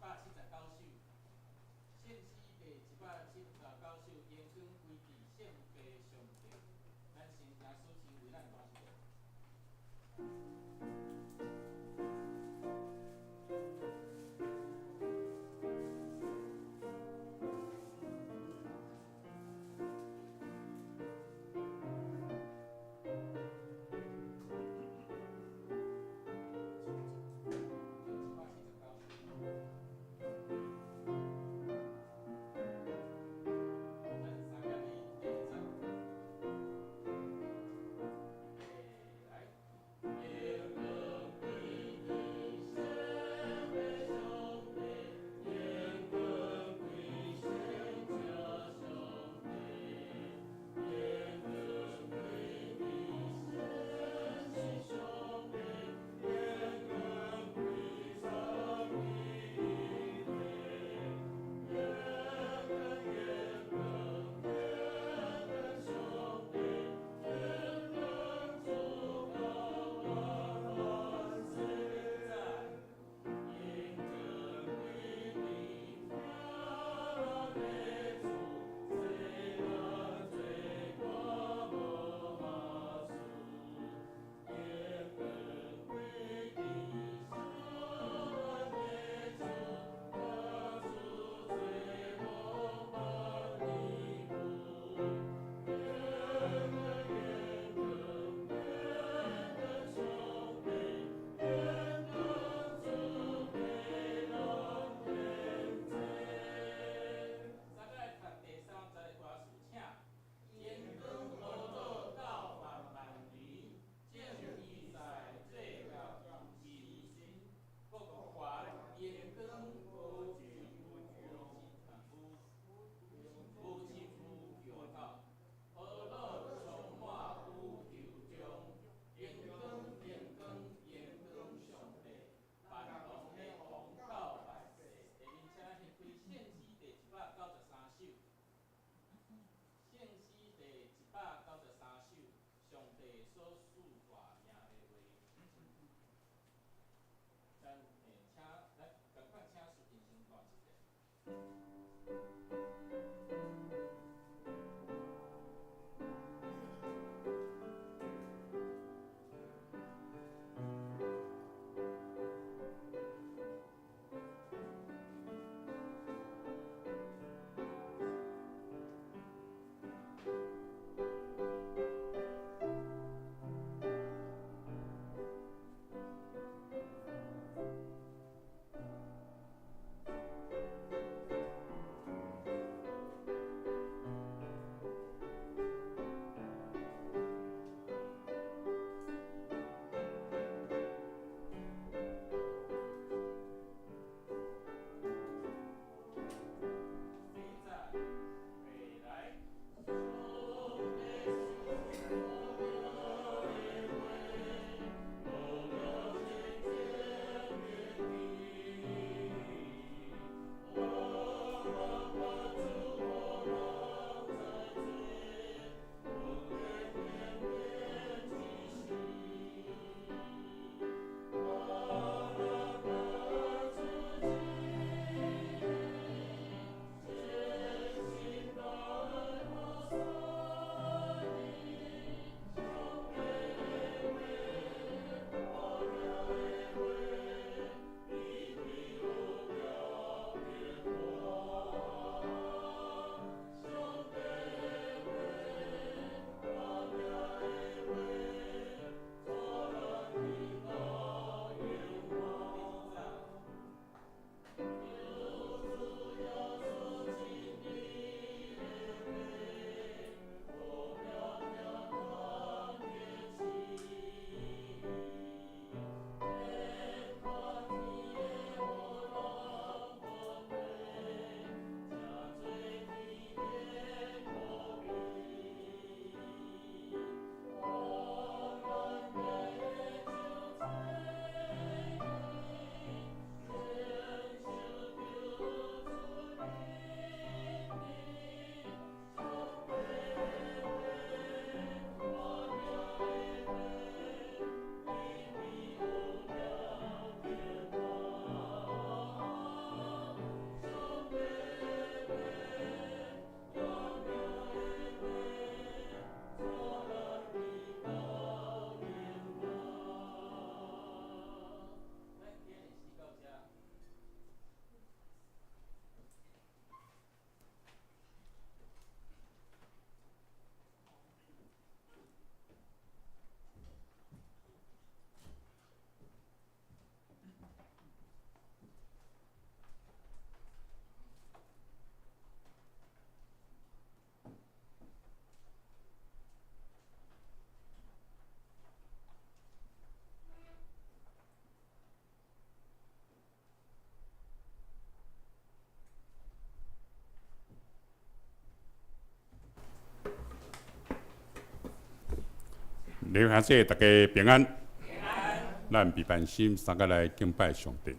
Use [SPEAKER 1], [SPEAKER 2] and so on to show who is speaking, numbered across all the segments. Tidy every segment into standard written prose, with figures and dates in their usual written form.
[SPEAKER 1] 179首，聖詩第179首，榮光歸佇聖父上帝。咱先請主持為咱彈一個。193首，聖詩第193首，上帝所賜大名的話。咱請來仝款請蘇定先彈一個。
[SPEAKER 2] 弟兄姊妹，大家平安。咱彼班心三个來敬拜上帝。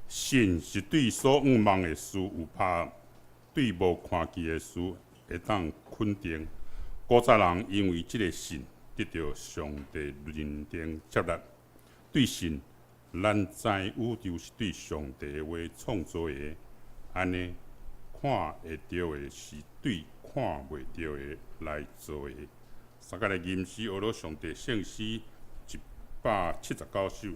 [SPEAKER 2] 信是對所向望的事有拍，對無看見的事會當肯定。古早人因為這个信得著上帝認定接納。對信，咱知宇宙是對上帝的話創造的，按呢看會著的是對看袂著的來做的。三个來吟詩學了上帝聖詩179首。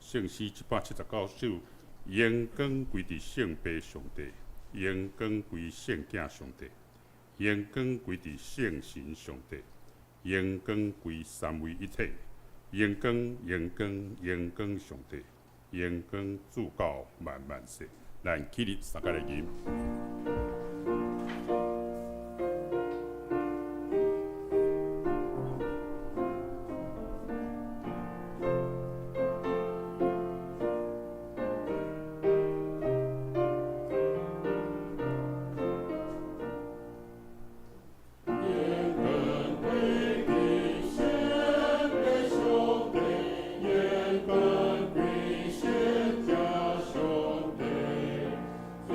[SPEAKER 2] 聖詩179首，榮光歸佇聖父上帝，榮光歸聖囝上帝，榮光歸佇聖神上帝，榮光歸三位一體，榮光榮光榮光上帝，榮光至到萬萬世。咱起立，三个來吟。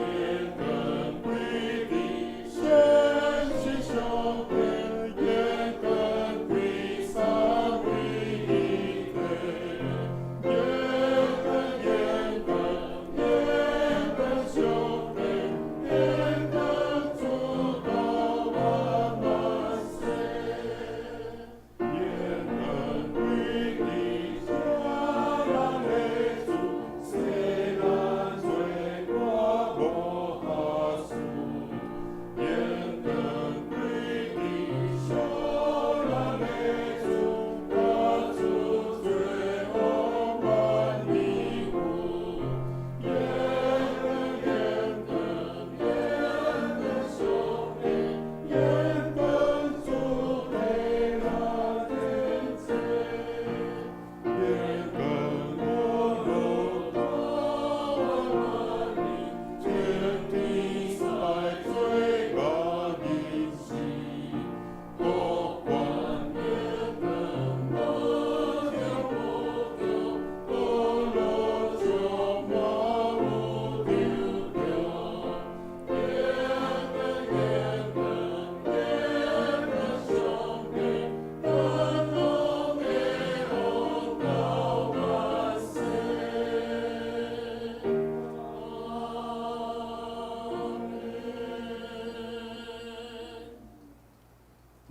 [SPEAKER 3] 荣光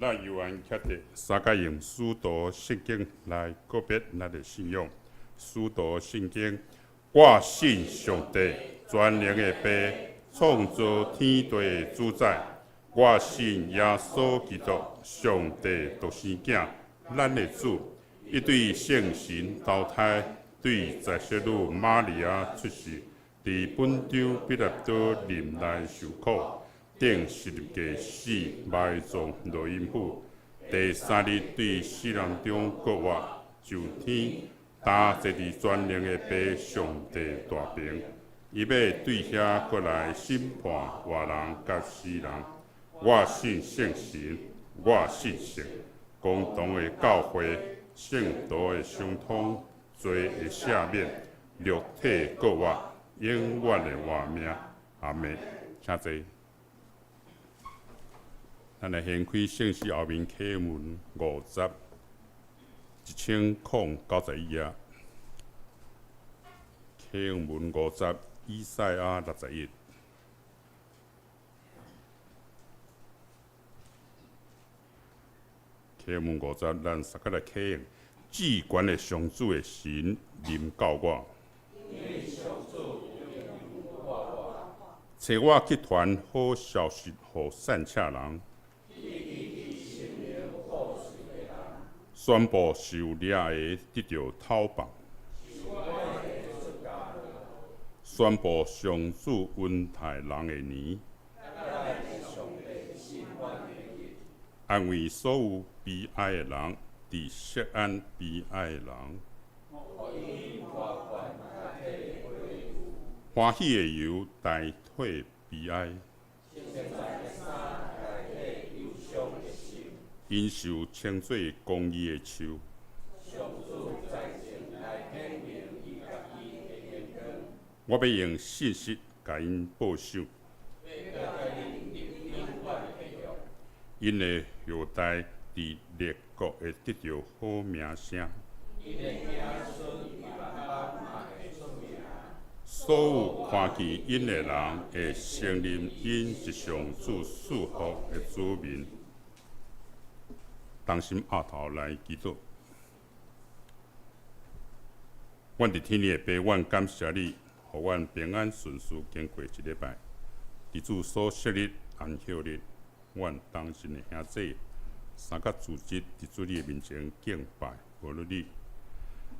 [SPEAKER 2] 咱猶原徛佇三角用使徒信經來告別咱的信仰。使徒信經，我信上帝，全能的父，創造天地的主宰。我信耶穌基督，上帝獨生囝，咱的主。伊對聖神投胎，對在聖女瑪利亞出世，佇本丟彼拉多任內受苦。釘十字架死，埋葬落陰府，第三日對死人中復活，上天，擔坐佇全能的父上帝大爿，伊欲對遐閣來審判活人佮死人。我信聖神，我信聖公同的教會，聖徒的相通，罪的赦免，肉體復活，永遠的活命。阿們，請坐。咱來掀開聖詩後面啟文50，1091頁。啟文五十，以賽亞61。啟文五十，咱三個來啟用至懸的上主的神臨到我，差我去傳好消息予散赤人。宣布受掠的得著討放，宣布上主恩待人的年，安慰所有悲哀的人，佇錫安悲哀的人，歡喜的油代替悲哀。𪜶受稱做公義的樹。我欲用信實共𪜶報賞。𪜶的後代佇列國會得著好名聲。所有看見𪜶的人會承認𪜶是上主賜福的子民。同心徼頭來祈禱。阮佇天的父，阮感謝你，予阮平安順遂經過一禮拜。佇主所設日安息日，阮同心的兄弟三個組織佇主你的面前敬拜，無論你。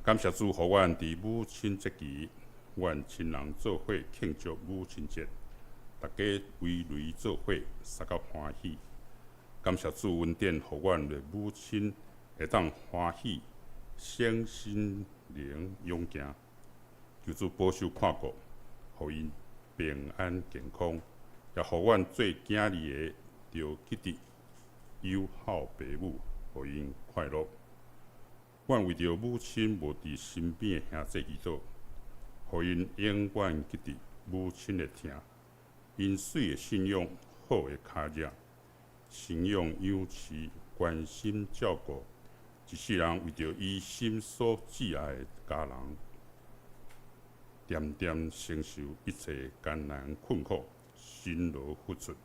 [SPEAKER 2] 感謝主，予阮佇母親節期，阮親人做伙慶祝母親節，大家圍圍做伙，相佮歡喜。感謝主恩典，予阮的母親會當歡喜，身心靈勇健。求主保守看顧，予𪜶平安健康，也予阮做囝兒的著記得友好爸母，予𪜶快樂。阮為著母親無佇身邊的兄弟祈禱，予𪜶永遠記得母親的疼，𪜶媠的信仰，好的跤跡。信仰養飼，關心照顧，一世人為著伊心所摯愛的家人，恬恬承受一切艱難困苦，辛勞付出，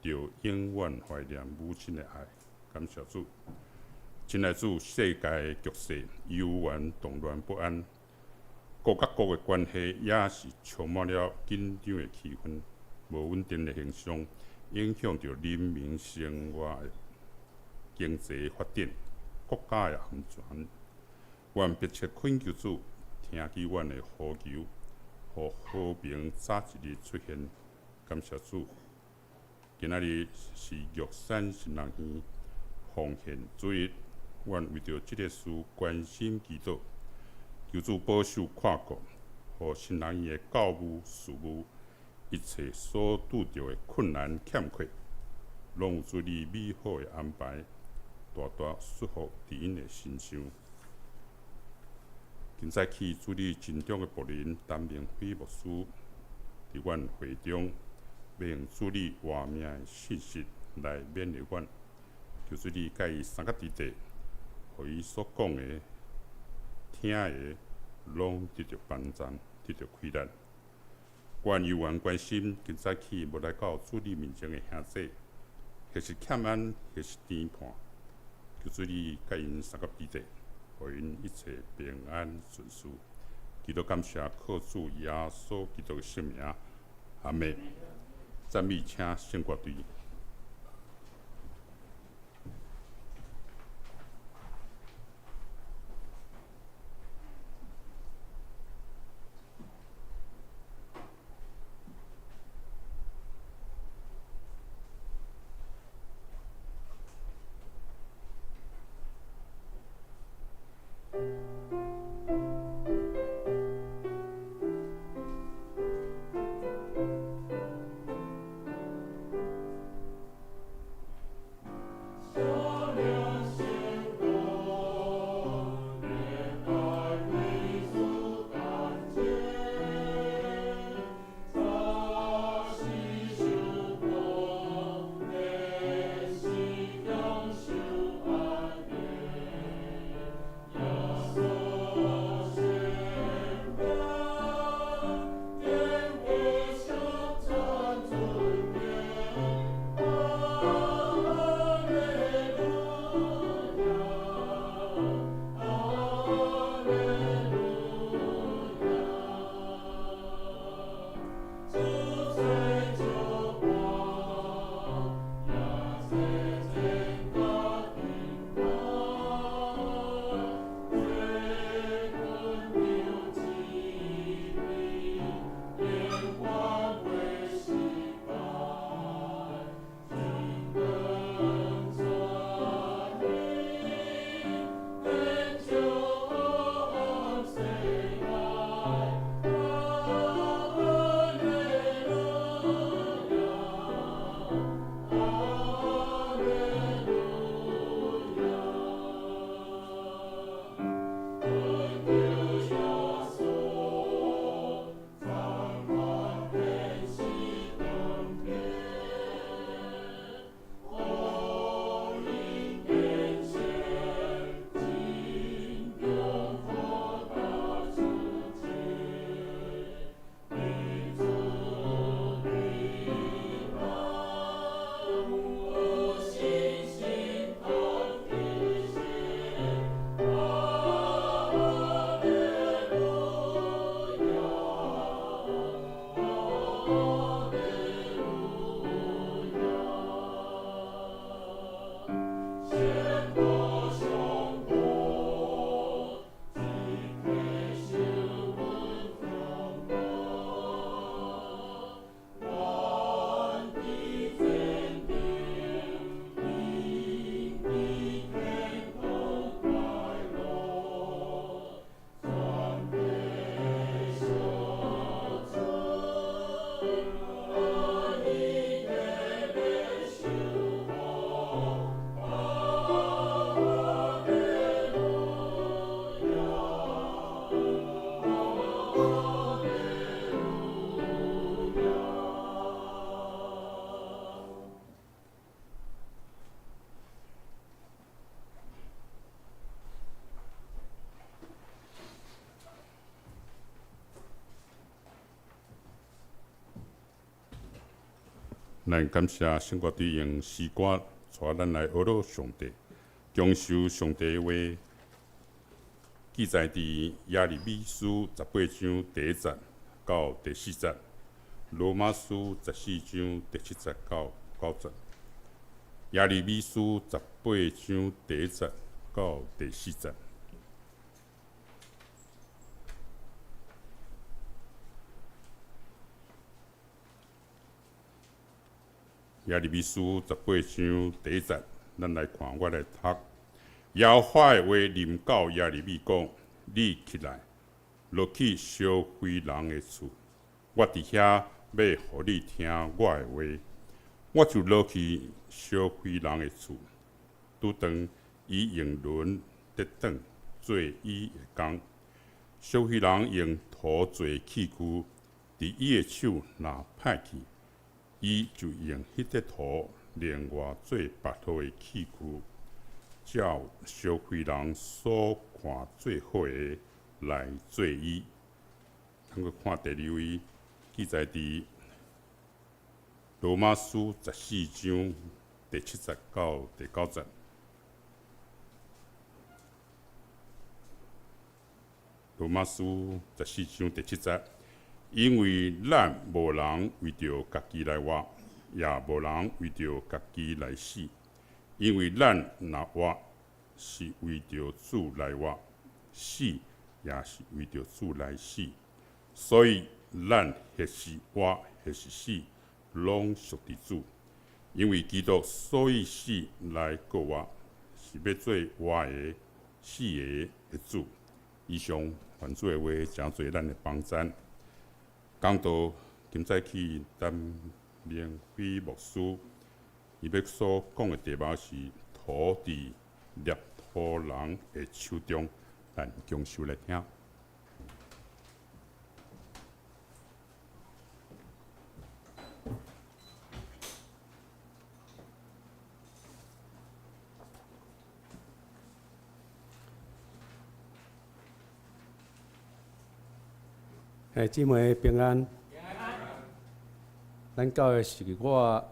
[SPEAKER 2] 著永遠懷念母親的愛。感謝主，親愛主，世界局勢猶原動亂不安，國佮國的關係也是充滿了緊張的氣氛，無穩定的現象。影響著人民生活的經濟發展、國家的安全。阮迫切懇求主，聽取阮的呼求，予和平早一日出現。感謝主。今仔日是玉山神人園奉獻主日，阮為著這个事關心祈禱，求主保守看顧，予神人園的教務事務，一切所拄著的困難欠缺，攏有主你美好的安排，大大祝福佇𪜶的身上。今早起主你珍重的僕人陳明輝牧師，佇阮會中，欲用主你活命的信息來勉勵阮，求主你佮伊相佮佇地，予伊所講的、聽的，攏得著幫贊，得著開力。阮猶原關心今早起無來到主你面前的兄弟，或是欠安，或是甜伴，求主你佮𪜶相佮彼得，予𪜶一切平安順遂。祈禱感謝靠主耶穌基督的聖名，阿們。讚美請聖歌隊。咱感謝聖歌隊用詩歌帶咱來學樂上帝，享受上帝的話，記載佇耶利米書18章第一節到第四節，羅馬書14章第七節到九節。耶利米書十八章第一節到第四節。耶利米書十八章第一節，咱來看，我來讀。耶和華的話臨到耶利米講：你起來，落去燒毀人的厝，我佇遐欲予你聽我的話。我就落去燒毀人的厝，拄當伊用輪佇轉做伊的工。燒毀人用土做器具，佇伊的手若歹去，伊就用彼塊土另外做別號的器具，照燒毀人所看最好的來做伊。咱閣看第二位記載佇羅馬書十四章第第七節到第九節。羅馬書十四章第七節，因為咱無人為著家己來活，也無人為著家己來死。因為咱若活，是為著主來活；死也是為著主來死。所以咱或是活，或是死，攏屬佇主。因為基督所以死來復活，是欲做活的、死的的主。以上願主的話，成做咱的幫贊。講道今早起陳明輝牧師，伊欲所講的題目是土佇捏土人的手中，咱共守來聽。
[SPEAKER 3] 欸，姊妹平安。咱教會是我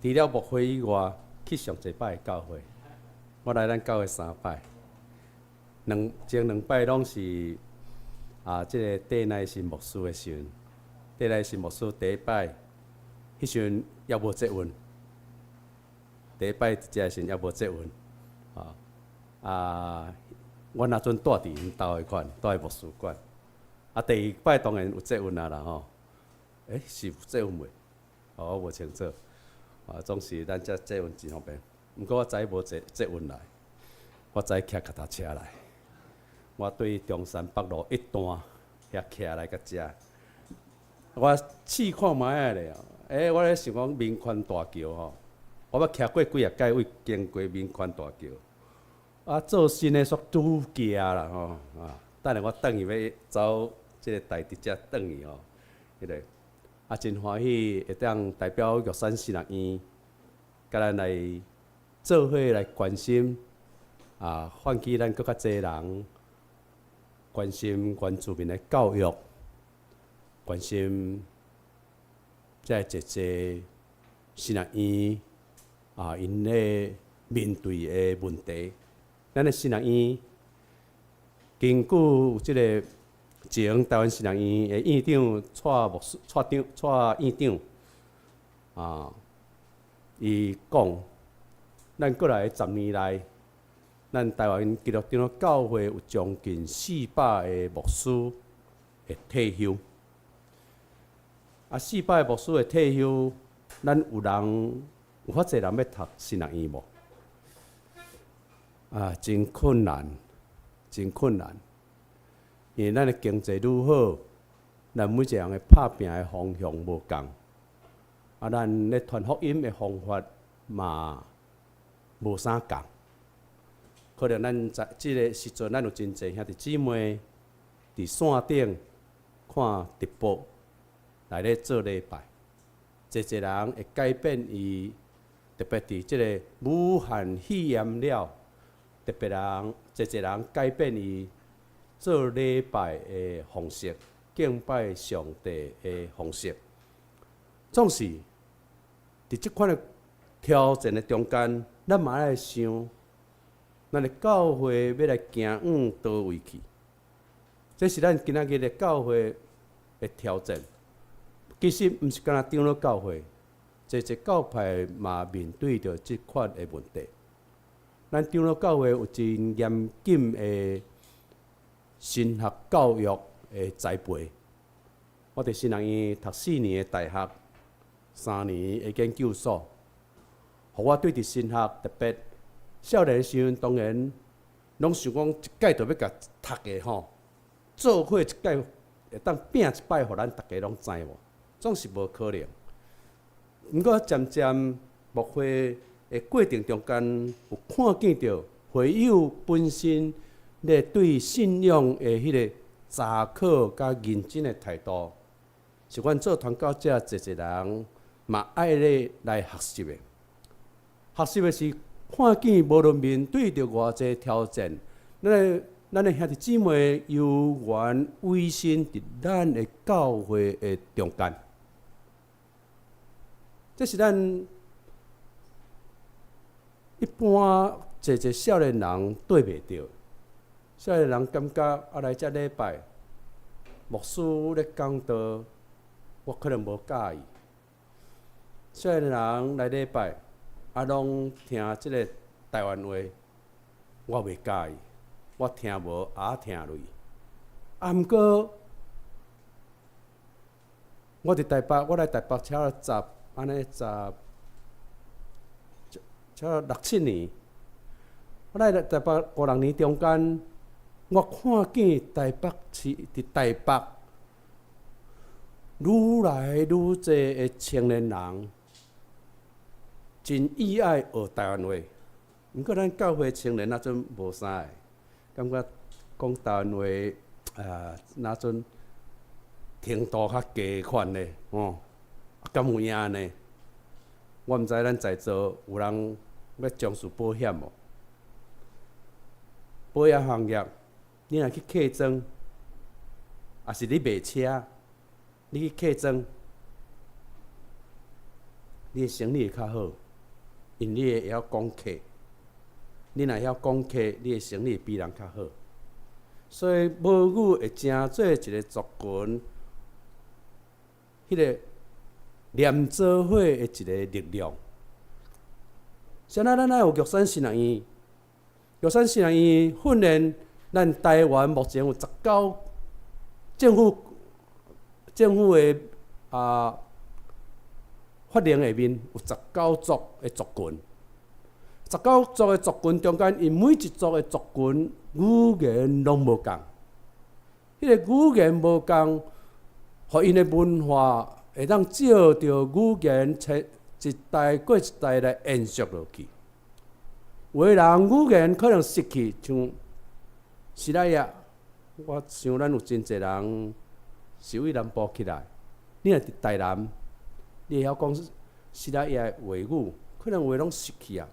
[SPEAKER 3] 除了牧會以外，去上濟擺的教會。我來咱教會三擺，前兩擺攏是啊，這个戴乃新牧師的時陣，戴乃新牧師第一擺，彼時陣猶無結婚。第一擺佇遮的時陣猶無結婚，啊，阮那陣住佇𪜶兜彼款，住佇牧師館。啊，第二擺當然有結婚啊啦吼，欸，是有結婚袂？哦，我無清楚。啊，總是咱遮結婚真方便。毋過我知無坐捷運來，我知騎腳踏車來。我對中山北路一段遐騎來到遮，我試看覓仔咧。欸，我咧想講民權大橋吼，我捌騎過幾仔擺位經過民權大橋。啊，做新的煞拄行啦吼啊！等下我轉去欲走這个台直才轉去吼，彼个啊真歡喜會當代表玉山神學院，共咱來做伙來關心啊，喚起咱閣較濟人關心原住民的教育，關心這濟濟神學院啊，𪜶咧面對的問題，咱的神學院。根據這个前台灣神學院的院長蔡牧師、蔡長、蔡院長啊，伊講，咱過來10年內，咱台灣基督長老教會有將近400个牧師會退休。啊，400个牧師會退休，咱有人有遐濟人欲讀神學院無？啊，真困難。真困難，因為咱的經濟愈好，咱每一个人的拍拚的方向無仝，啊，咱咧傳福音的方法嘛無啥仝。可能咱在這个時陣，咱有真濟兄弟姊妹佇線頂看直播來咧做禮拜，濟濟人會改變伊，特別佇這个武漢肺炎了。特別人，濟濟人改變伊做禮拜的方式，敬拜上帝的方式。總是佇這款的挑戰的中間，咱嘛愛想，咱的教會欲來行往佗位去？這是咱今仔日的教會的挑戰。其實毋是干焦長老教會，濟濟教派嘛面對著這款的問題。咱長老教會有真嚴謹的神學教育的栽培。我佇神學院讀4年的大學，3年的研究所，予我對佇神學特別少年時陣，當然攏想講一屆就欲共讀的吼，做伙一屆會當拚一擺，予咱逐家攏知無？總是無可能。毋過漸漸牧會的過程中間，有看見著會友本身咧對信仰的彼个查考佮認真的態度，是阮做傳教者濟濟人嘛愛咧來學習的。學習的是看見無論面對著偌濟挑戰，咱的兄弟姊妹猶原委身佇咱的教會的中間，這是咱。一般濟濟少年人對袂著，少年人感覺啊來遮禮拜，牧師咧講道，我可能無佮意。少年人來禮拜，啊攏聽這个台灣話，我袂佮意，我聽無耳聽淚。啊，毋過我佇台北，我來台北超過十，按呢十，超過六七年。我來台北五六年中間，我看見台北市佇台北愈來愈濟的青年人，真意愛學台灣話。毋過咱教會青年那陣無啥的，感覺講台灣話啊，若陣程度較低款咧，吼，啊，敢有影呢？我毋知咱在座有人欲從事保險無？保險行業，你若去客莊，抑是你賣車，你去客莊，你的生意會較好，因為你會曉講客。你若曉講客，你的生意會比人較好。所以母語會成做一个族群，彼个連做伙的一个力量。像咱咱有玉山神學院，玉山神學院訓練咱台灣目前有19政府的法令下面有十九族的族群，十九族的族群中間，𪜶每一族的族群語言攏無仝，彼个語言無仝，予𪜶的文化會當藉著語言，一代過一代來延續落去。有的人語言可能失去，像西拉雅，我想咱有真濟人是為南部起來。你若佇台南，你會曉講西拉雅的話語，可能話攏失去啊。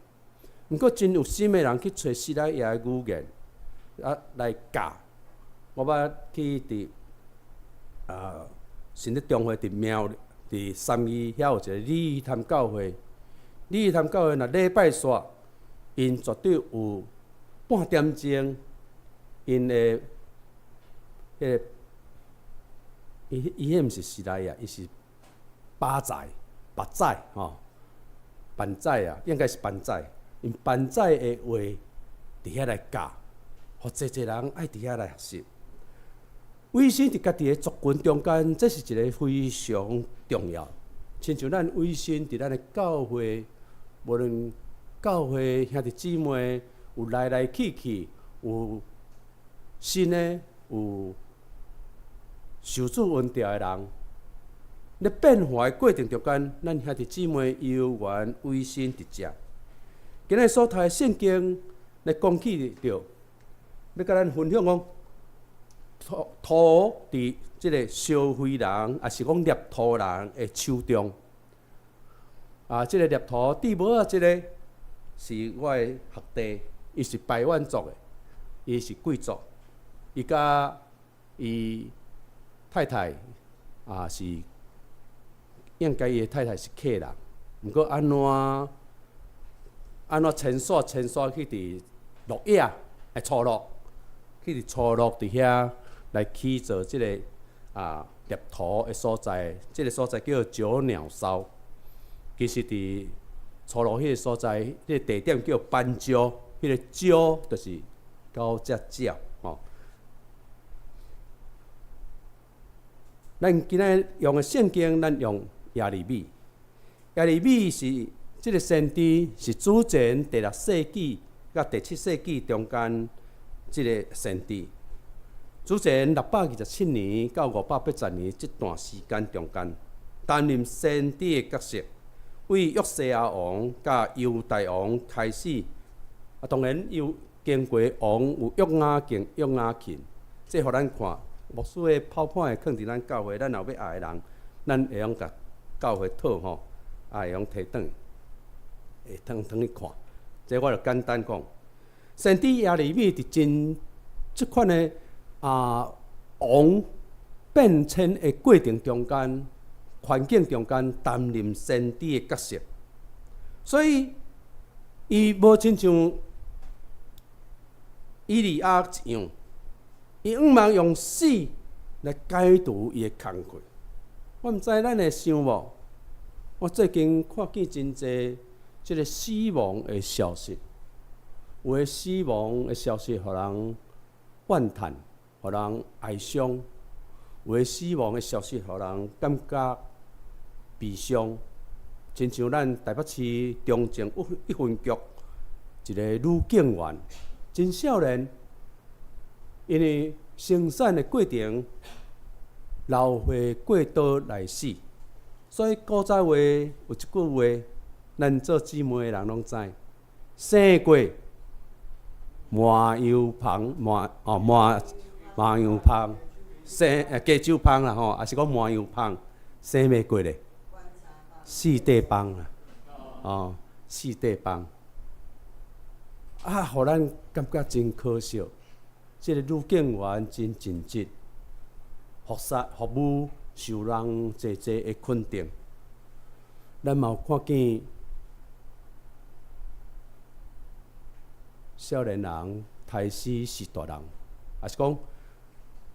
[SPEAKER 3] 毋過真有心的人去揣西拉雅的語言啊來教。我捌去佇新德中會佇廟佇三義遐有一个鯉魚潭教會，鯉魚潭教會若禮拜煞，𪜶絕對有半點鐘，𪜶的彼个，伊伊彼毋是西拉雅，伊是巴仔、巴仔吼，板仔啊，應該是板仔。𪜶板仔的話佇遐來教，予濟濟人愛佇遐來學習。委身佇家己的族群中間，這是一个非常重要。親像咱委身佇咱的教會，無論教會兄弟姊妹有來來去去，有新的，有受主恩召的人，咧變化的過程中間，咱兄弟姊妹猶原委身佇遮。今日所讀的聖經咧講起著，欲共咱分享講，土土佇這个消費人，抑是講獵兔人的手中。啊，這个獵兔戴帽仔，這个是我的學弟，伊是排灣族的，伊是貴族，伊佮伊太太啊是應該伊的太太是客人，毋過按怎按怎遷徙遷徙去佇鹿野，欸初鹿，去佇初鹿佇遐來起造這个獵兔的所在，這个所在叫做九鳥梢。其實佇初鹿彼个所在，彼个地點叫斑礁，彼个礁就是九隻鳥吼。咱今仔用的聖經，咱用耶利米。耶利米是這个先知，是主前第六世紀佮第七世紀中間這个先知。主前627年到580年這段時間中間，擔任先知的角色，為約西亞王佮猶大王開始。啊，當然有經過王有約雅敬、約雅斤，這予咱看。牧師的 PowerPoint 囥佇咱教會，咱若欲愛的人，咱會用共教會討吼，啊會用提轉，會通轉去看。這我就簡單講，先知耶利米佇真這款的王變遷的過程中間，環境中間擔任先知的角色，所以伊無親像以利亞一樣，伊向望用死來解除伊的工課。我毋知咱會想無？我最近看見真濟這个死亡的消息，有的死亡的消息，予人怨嘆，予人哀傷；有的死亡的消息，予人感覺悲傷。親像咱台北市中正一分局一个女警員，真少年，因為生產的過程流血過多來死，所以古早話有一句話，咱做姊妹的人攏知，生過麻油芳，麻哦麻麻油芳，生加酒芳啦吼，抑是講麻油芳，生袂過咧，四塊枋啦，哦，四塊枋，啊，予咱感覺真可惜。這個女警員真盡職，服侍服務受人濟濟的肯定。咱嘛有看見少年人刣死序大人，抑是講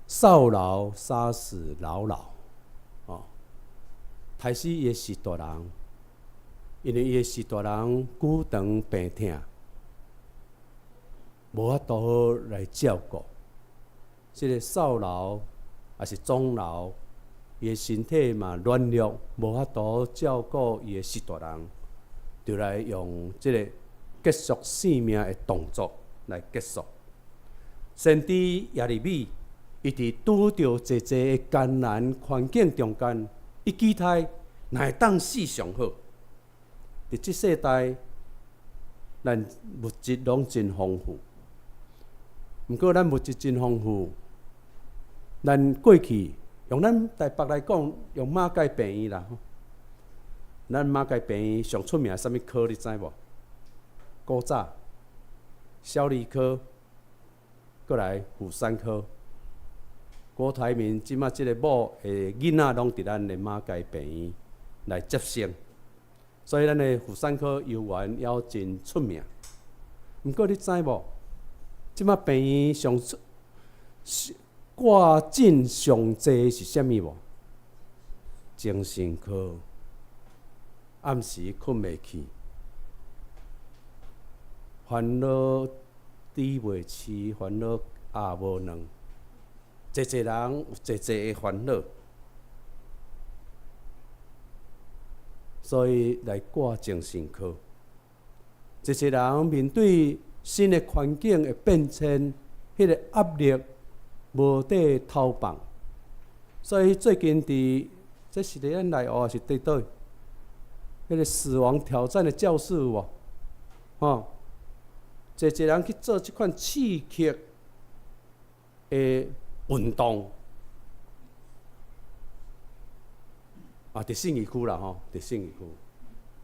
[SPEAKER 3] 少老殺死老老，哦，刣死伊的序大人，因為伊的序大人久長病痛。無法度好來照顧，這个少老抑是長老，伊的身體嘛軟弱，無法度照顧伊的序大人，就來用這个結束性命的動作來結束。先知耶利米，伊佇拄著濟濟的艱難環境中間，伊期待若會當死上好。佇這世代，咱物質攏真豐富。毋過，咱物質真豐富，咱過去用咱台北來講，用馬偕病院啦。咱馬偕病院上出名啥物科，你知無？古早小兒科，閣來婦產科。郭台銘這馬這个某的囡仔，攏佇咱的馬偕病院來接生，所以咱的婦產科醫院也真出名。毋過，你知無？這馬病院上出掛診上濟是啥物無？精神科，暗時睏袂去，煩惱豬袂飼，煩惱鴨無卵，濟濟人有濟濟的煩惱，所以來掛精神科。濟濟人面對新的環境的變遷，彼个壓力無地投放，所以最近佇這是佇咱內湖抑是佇佗？彼个死亡挑戰的教室有無？吼，濟濟人去做這款刺激的運動，啊，佇信義區啦吼，佇信義區，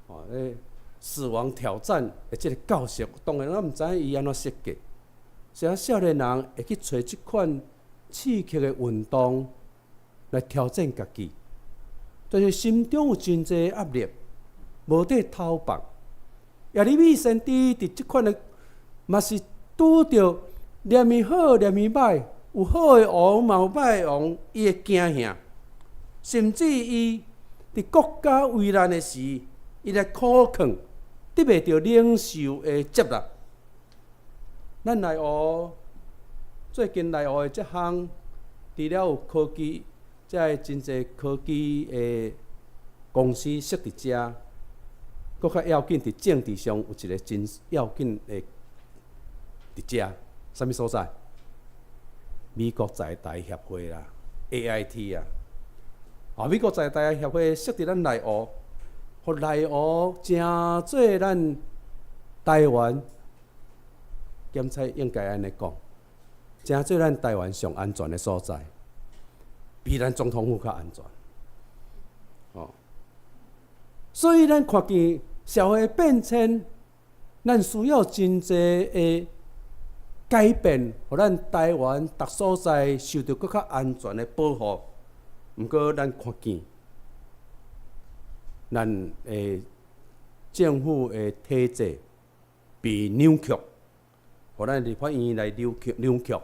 [SPEAKER 3] 哦，咧。死亡挑戰的這个教室，當然我毋知影伊按怎設計，是啊，少年人會去揣這款刺激的運動來挑戰家己，但是心中有真濟壓力，無地投放。耶利米先知佇這款的，嘛是拄著念伊好，念伊歹，有好的王，嘛有歹的王，伊會驚嚇，甚至伊佇國家危難的時，伊來苦勸。得袂著領袖的接納。咱內湖最近內湖的這項，除了有科技，這个真濟科技的公司設佇遮，閣較要緊佇政治上有一个真要緊的佇遮，啥物所在？美國在台協會啦，AIT 啊，啊，美國在台協會設佇咱內湖。予內湖成做咱台灣，檢查應該按呢講，成做咱台灣上安全的所在，比咱總統府較安全。哦，所以咱看見社會變遷，咱需要真濟的改變，予咱台灣逐所在受著閣較安全的保護。毋過咱看見，咱的政府的體制被扭曲，予咱立法院來扭曲扭曲。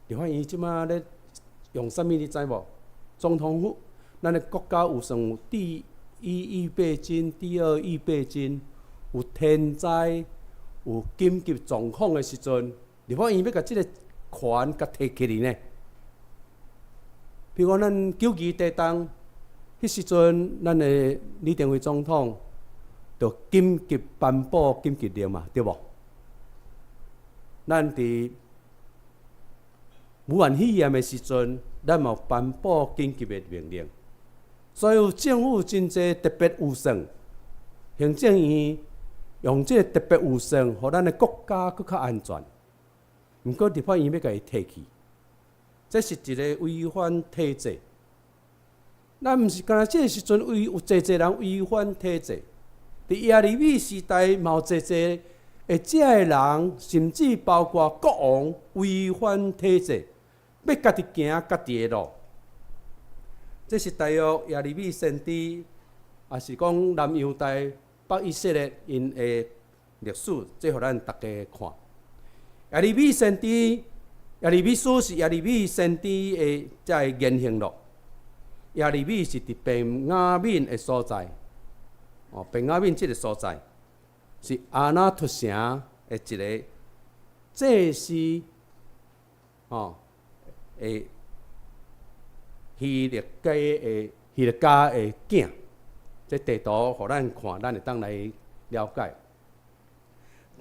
[SPEAKER 3] 立法院這馬咧用啥物你知無？總統府，咱的國家有算有第一預備金、第二預備金，有天災、有緊急狀況的時陣，立法院欲共這个權共提起來呢。比如講，咱九二地動，彼時陣，咱的李登輝總統就緊急頒布緊急令嘛，對無？咱佇武漢肺炎的時陣，咱嘛有頒布緊急的命令。所以政府真濟特別預算，行政院用這个特別預算，予咱的國家閣較安全。毋過立法院欲共伊提去，這是一個違反體制。咱毋是干焦這个時陣違有濟濟人違反體制，佇耶利米時代嘛有濟濟的這个人，甚至包括國王違反體制，欲家己行家己的路。這是大約耶利米先知，抑是講南猶大、北以色列𪜶的歷史，這予咱逐家看。耶利米先知，耶利米書是耶利米先知的這个言行錄。耶利米是佇便雅憫的所在，哦，便雅憫這个所在是亞拿突城的一个祭司，哦，的希勒家的希勒家的囝。這地圖予咱看，咱會當來了解。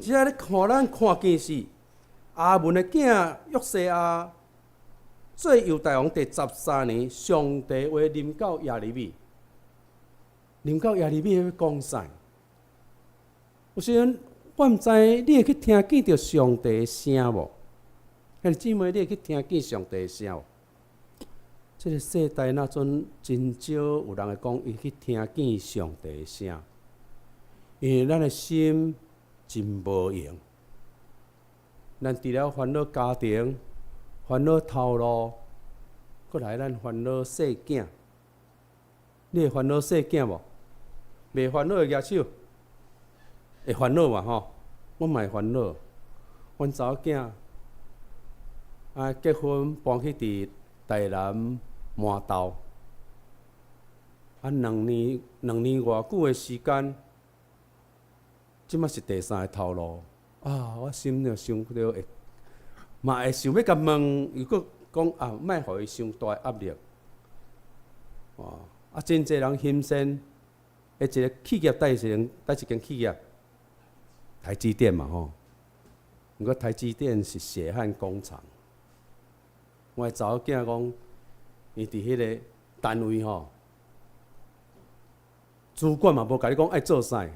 [SPEAKER 3] 這咧看咱看見是亞門的囝約西亞做猶大王第13年，上帝話臨到耶利米，臨到耶利米欲講啥？有時陣我毋知你會去聽見著上帝的聲無？兄弟姊妹，你會去聽見上帝的聲無？這个世代若陣真少有人會講伊去聽見上帝的聲，因為咱的心真無閒。咱除了煩惱家庭、煩惱頭路，閣來咱煩惱細囝。你會煩惱細囝無？袂煩惱的舉手。會煩惱嘛吼？我嘛會煩惱。阮查某囝啊結婚搬去佇台南饃頭，啊兩年兩年偌久的時間，這馬是第三个頭路啊！我心就想著會，嘛會想欲共問，又閣講啊，莫予伊傷大壓力。哦，啊，真濟人欣羨，的一个企業，佗一間佗一間企業？台積電嘛吼。毋過台積電是血汗工廠。我的查某囝講，伊佇彼个單位吼，主管嘛無共你講愛做啥，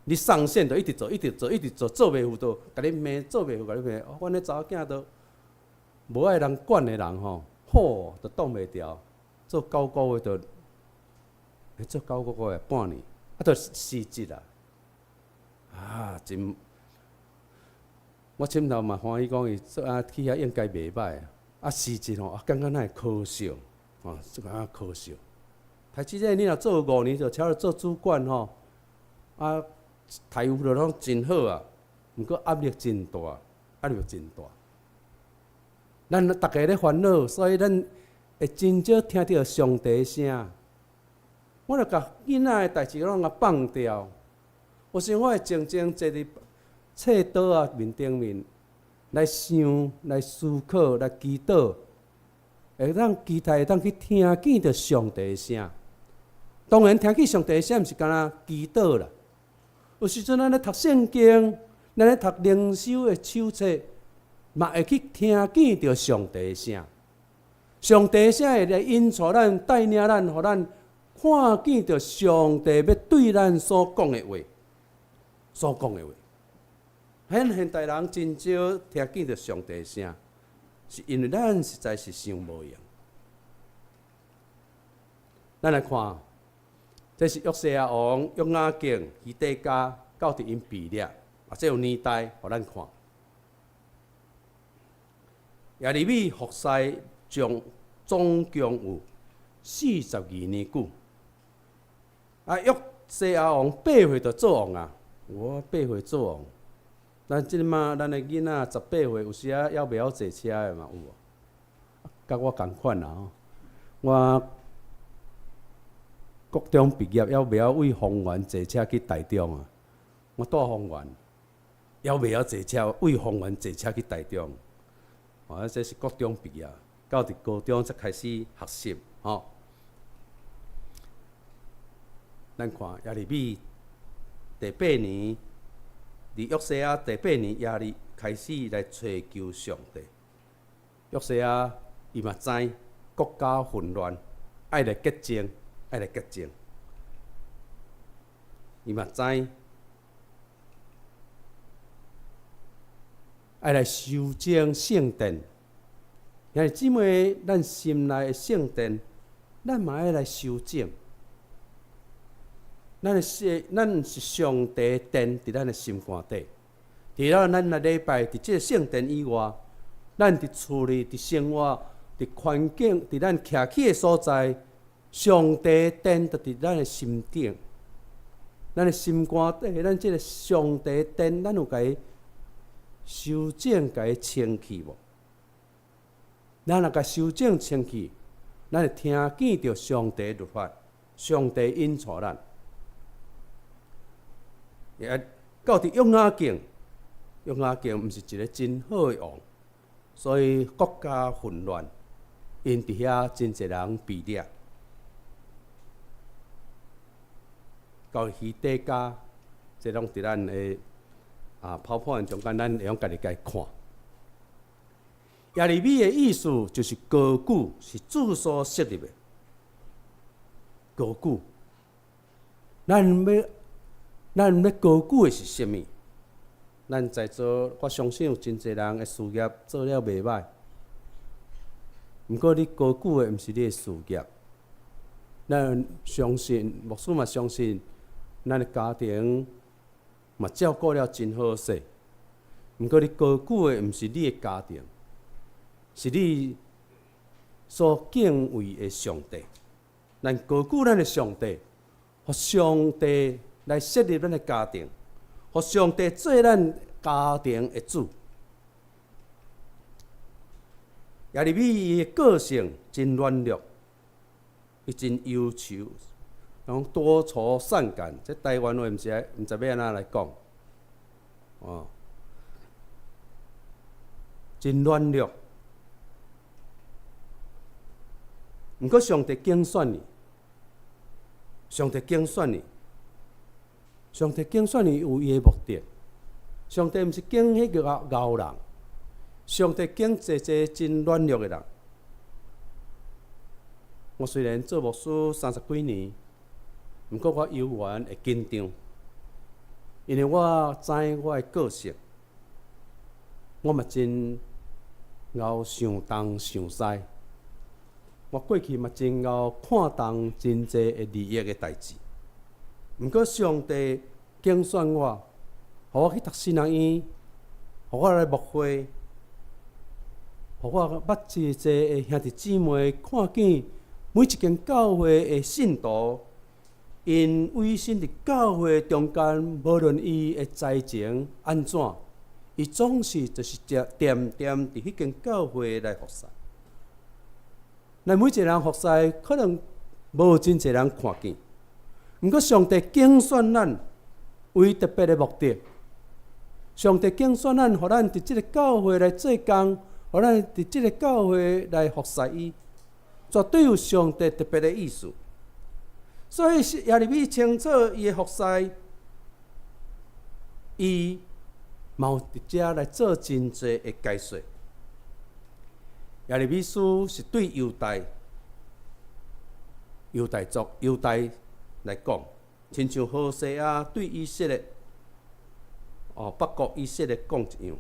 [SPEAKER 3] 你上線就一直做，一直做，一直做，做袂赴就共你罵，做袂赴共你罵。阮彼查某囝都無愛人管的人吼，吼，就擋袂牢，做九個月就，做九個月半年，啊，就辭職啊！啊，真，我心頭嘛歡喜，講伊做啊去遐應該袂歹啊。啊，辭職吼，啊，感覺哪會可惜，吼，這個啊可惜。台積電你若做5年就超做主管吼，啊，待遇就攏真好啊，毋過壓力真大，壓力真大。咱逐家咧煩惱，所以咱會真少聽著上帝聲。我著共囡仔的代誌攏共放掉。有時我會靜靜坐佇冊桌仔面頂面來想、來思考、來祈禱，會當期待會當去聽見著上帝的聲。當然，聽見上帝的聲，毋是干焦祈禱啦。有時陣咱咧讀聖經，咱咧讀靈修的手冊，嘛會去聽見著上帝的聲。上帝的聲會來引導咱、帶領咱，予咱看見著上帝欲對咱所講的話，所講的話。咱現代人真少聽見著上帝的聲，是因為咱實在是傷無閒。咱來看，這是約西亞王約雅敬希底家到佇𪜶被掠，啊，這有年代予咱看。耶利米服侍將總共有42年久。啊，約西亞王8歲就做王啊，我八歲做王，咱這馬咱的囡仔十八歲，有時仔猶袂曉坐車的嘛有無？佮我仝款啦吼，我國中畢業猶袂曉為豐原坐車去台中啊！我住豐原，猶袂曉坐車為豐原坐車去台中。哦，這是國中畢業，到佇高中才開始學習吼。咱看耶利米第八年，佇約西亞第八年耶利開始來揣求上帝。約西亞伊嘛知國家混亂，愛來潔淨，愛來潔淨。伊嘛知愛來修整聖殿。兄弟姊妹，咱心內的聖殿，咱嘛愛來修整。咱的是，咱是上帝的殿，佇咱的心肝底。除了咱來禮拜，佇這个聖殿以外，咱佇厝裡、佇生活、佇環境、佇咱徛起的所在，上帝的殿就佇咱的心頂。咱的心肝底，咱這个上帝的殿，咱有共伊修整、共伊清氣無？咱若共修整清氣，咱會聽見著上帝的律法，上帝引帶咱。也到佇約雅敬，約雅敬毋是一个真好的王，所以國家混亂，𪜶佇遐真濟人被掠。到希底家，這攏佇咱的啊 PowerPoint 中間，咱會用家己共伊看。耶利米的意思就是高舉，是主所設立的高舉。咱欲高舉的是啥物？咱在座，我相信有真濟人的事業做了袂䆀。毋過你高舉的毋是你的事業。咱相信，牧師嘛相信，咱的家庭嘛照顧了真好勢。毋過你高舉的毋是你的家庭，是你所敬畏的上帝。咱高舉咱的上帝，予上帝來設立咱的家庭，予上帝做咱家庭的主。耶利米伊的個性真軟弱，伊真憂愁，講多愁善感。這台灣話毋知欲按怎來講，哦，真軟弱。毋過上帝揀選伊，上帝揀選伊。上帝揀選伊有伊的目的，上帝毋是揀彼個𠢕人，上帝揀濟濟真軟弱的人。我雖然做牧師三十幾年，毋過我猶原會緊張，因為我知我的個性，我嘛真𠢕想東想西，我過去嘛真𠢕看重真濟的利益的代誌。毋過上帝揀選我，予我去讀神學院，予我來牧會，予我捌真濟的兄弟姊妹，看見每一間教會的信徒，𪜶委身佇教會中間，無論伊的才情按怎，伊總是就是恬恬佇彼間教會來服侍。咱每一个人服侍，可能無真濟人看見。毋過上帝揀選咱為特別的目的，上帝揀選咱，予咱佇這个教會來做工，予咱佇這个教會來服侍伊，絕對有上帝特別的意思。所以耶利米清楚伊的服侍，伊嘛有佇遮來做真濟的解說。耶利米書是對猶大、猶大族、猶大來講，親像何西阿對以色列，哦，北國以色列講一樣。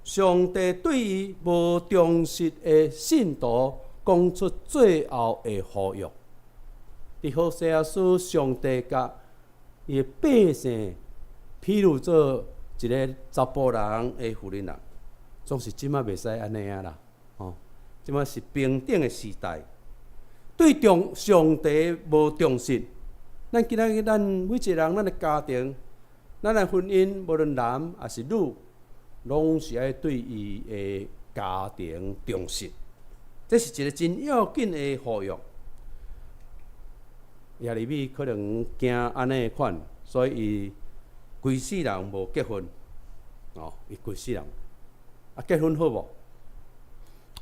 [SPEAKER 3] 上帝對伊無忠實的信徒講出最後的呼籲。佇何西阿書，上帝共伊的百姓，譬如做一个查埔人的婦人，總是這馬袂使按呢啊啦，哦，這馬是平等的時代。對中上帝無忠實，咱今仔日咱每一个人，咱的家庭，咱的婚姻，無論男抑是女，攏是愛對伊的家庭忠實。這是一個真要緊的呼籲。耶利米可能驚按呢款，所以伊規世人無結婚。哦，伊規世人啊，結婚好無？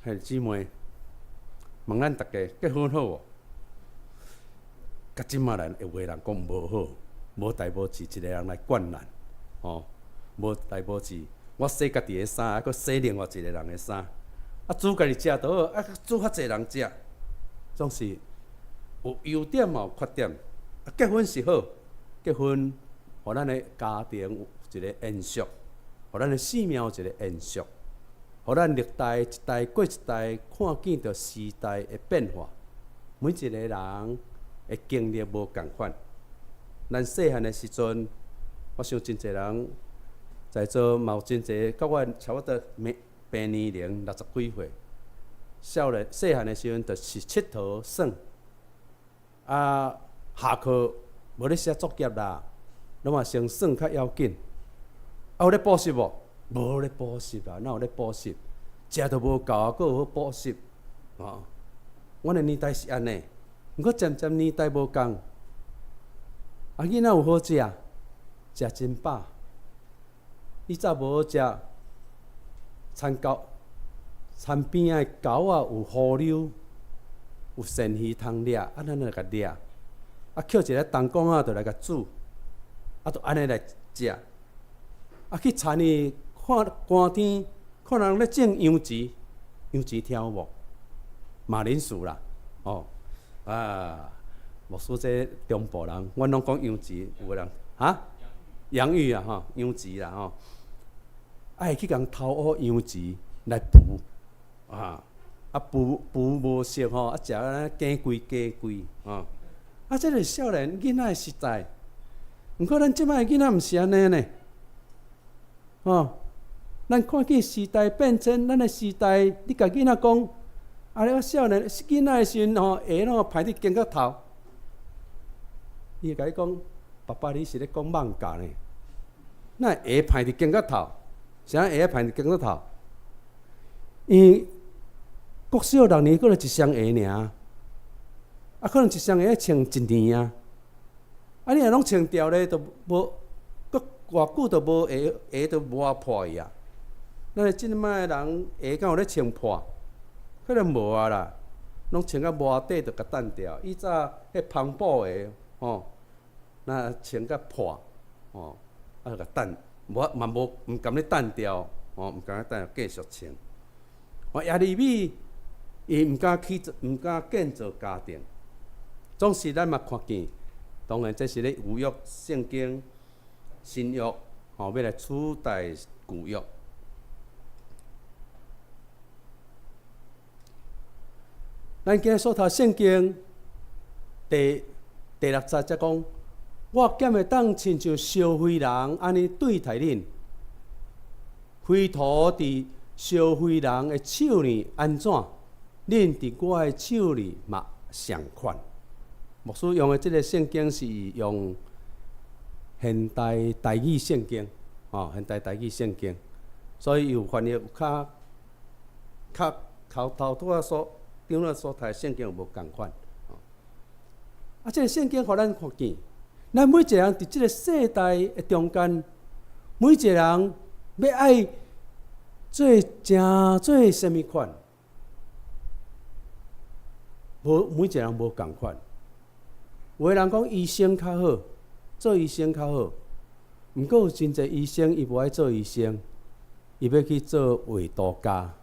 [SPEAKER 3] 嘿，姊妹，問咱逐家結婚好無？佮這馬來有的人講無好，無代無誌一个人來管咱，哦，無代無誌，我洗家己的衫，還閣洗另外一个人的衫，啊，煮家己食就好，啊，煮較濟人食，總是有優點嘛有缺點。啊，結婚是好，結婚予咱的家庭有一个延續，予咱的生命有一个延續，予咱歷代一代過一代，看見著時代的變化，每一个人的經歷無仝款。咱細漢的時陣，我想真濟人在座嘛有真濟，佮我差不多平年齡六十幾歲。少年細漢的時陣，就是𨑨迌耍，啊，下課無咧寫作業啦，攏嘛先耍較要緊。啊，有咧補習無？無咧補習啊，哪有咧補習？食都無夠啊，閣有好補習？哦，阮的年代是按呢，毋過漸漸年代無仝，啊，囡仔有好食，食真飽。以早無好食，田溝田邊仔的溝仔有河溜，有鱔魚通掠，啊，咱來共掠，啊，抾一个銅罐仔就來共煮，啊，就按呢來食。啊，去田裡看寒天，看人咧種洋蓆，洋蓆聽有無？馬鈴薯啦，哦，啊，牧師這中部人，阮攏講洋蓆，有的人哈？洋芋啊，吼，洋蓆啦，吼，啊會去共偷挖洋蓆來孵，啊，啊孵孵無熟吼，啊食啊羹規羹規，吼，啊這個少年囡仔的時代，毋過咱這擺囡仔毋是按呢呢，吼，咱看見時代變遷，咱的時代，你共囡仔講，啊，你少年囡仔的時陣吼，鞋攏歹佇肩胛頭，伊會共你講，爸爸你是咧講蠓教呢？哪會鞋歹佇肩胛頭？啥鞋歹佇肩胛頭？因為國小六年閣來一雙鞋爾，啊，可能一雙鞋愛穿一年啊，啊，你若攏穿掉咧，就無，閣偌久就無鞋，鞋就磨破去啊。咱這擺的人鞋敢有咧穿破？可能無啊啦，攏穿甲磨底就共擲掉。以早彼帆布鞋吼，若穿甲破，吼，啊就共擲，無嘛無毋甘咧擲掉，吼，毋甘咧擲，繼續穿。哦，耶利米伊毋敢去做，毋敢建造家庭。總是咱嘛看見，當然這是咧舊約聖經新約，吼，欲來取代舊約。咱今日所讀聖經第第六節才講，我敢會當親像燒毀人按呢對待恁？灰土佇燒毀人的手裡按怎？恁佇我的手裡嘛相款。牧師用的這個聖經是用現代台語聖經，吼，現代台語聖經，所以有翻譯有較較頭頭拄仔所。長老所讀的聖經有無仝款？啊，這个聖經予咱看見，咱每一個人佇這个世代的中間，每一個人欲愛做成做啥物款？無每一個人無仝款。有的人講醫生較好，做醫生較好。毋過有真濟醫生，伊無愛做醫生，伊欲去做畫圖家。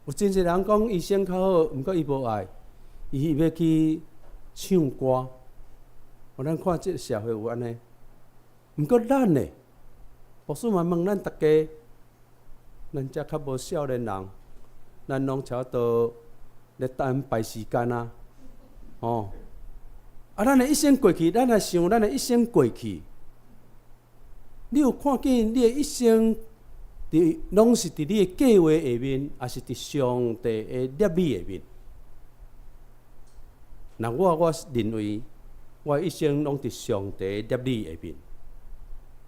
[SPEAKER 3] 有真濟人講醫生較好，毋過伊無愛，伊欲去唱歌。予咱看這个社會有按呢，毋過咱呢，牧師嘛問咱逐家，咱遮較無少年人，咱攏差不多咧等排時間啊，吼！啊，咱的一生過去，咱來想咱的一生過去，你有看見你的一生？佇攏是佇你的計劃下面，抑是佇上帝的立意下面？若我我認為，我一生攏佇上帝的立意下面。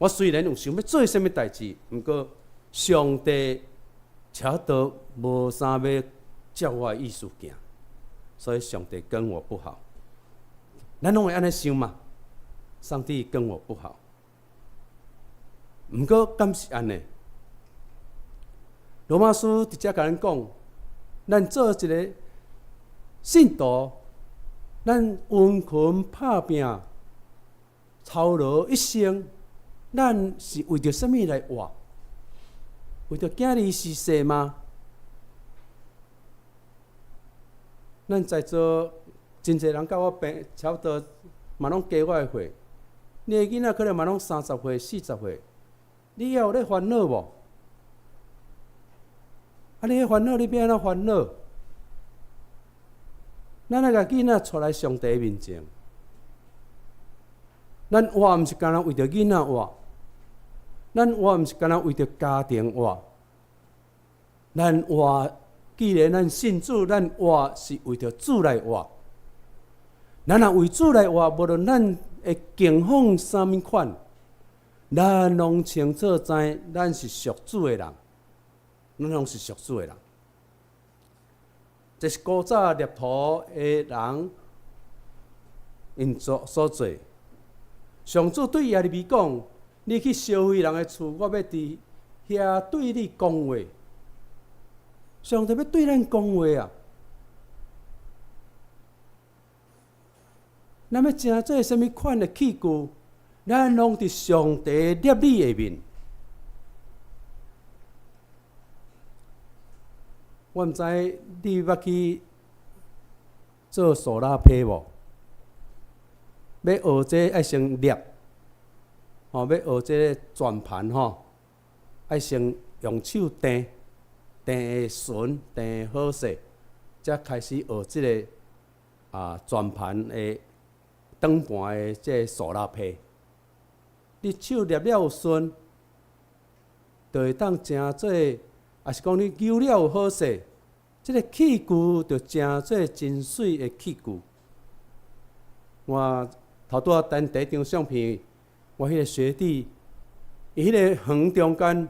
[SPEAKER 3] 我雖然有想欲做啥物代誌，毋過上帝差不多無啥欲照我的意思行，所以上帝跟我不好。咱攏會按呢想嘛？上帝跟我不好，毋過敢是按呢？羅馬書直接共咱講，咱做一个信徒，咱殷勤拍拚，操勞一生，咱是為著啥物來活？為著囝兒辭世嗎？咱在座真濟人佮我平，差不多嘛攏加我的歲。你的囡仔可能嘛攏30歲、40歲，你猶有咧煩惱無？啊！你彼煩惱，你欲按怎煩惱？咱愛共囡仔帶來上帝面前。咱活毋是干焦為著囡仔活，咱活毋是干焦為著家庭活。咱活，既然咱信主，咱活是為著主來活。咱若為主來活，無論咱的境況啥物款，咱攏清楚知，咱是屬主的人。咱攏是屬主的人。這是古早捏土的人𪜶做所做。上主對耶利米講：你去燒毀人的厝，我欲佇遐對你講話。上帝欲對咱講話啊！咱欲成做啥物款的器具，咱攏佇上帝捏你下面。我毋知你捌去做蘇拉批無？欲學這愛先捏，吼，欲學這個轉盤吼，愛先用手硯，硯會順，硯會好勢，才開始學這个轉盤的轉盤的這个蘇拉批。你手捏了有順，就會當成做，抑是講你扭了有好勢，這个器具就成做真媠的器具。我頭拄仔等第一張相片，我彼个學弟，伊彼个園中間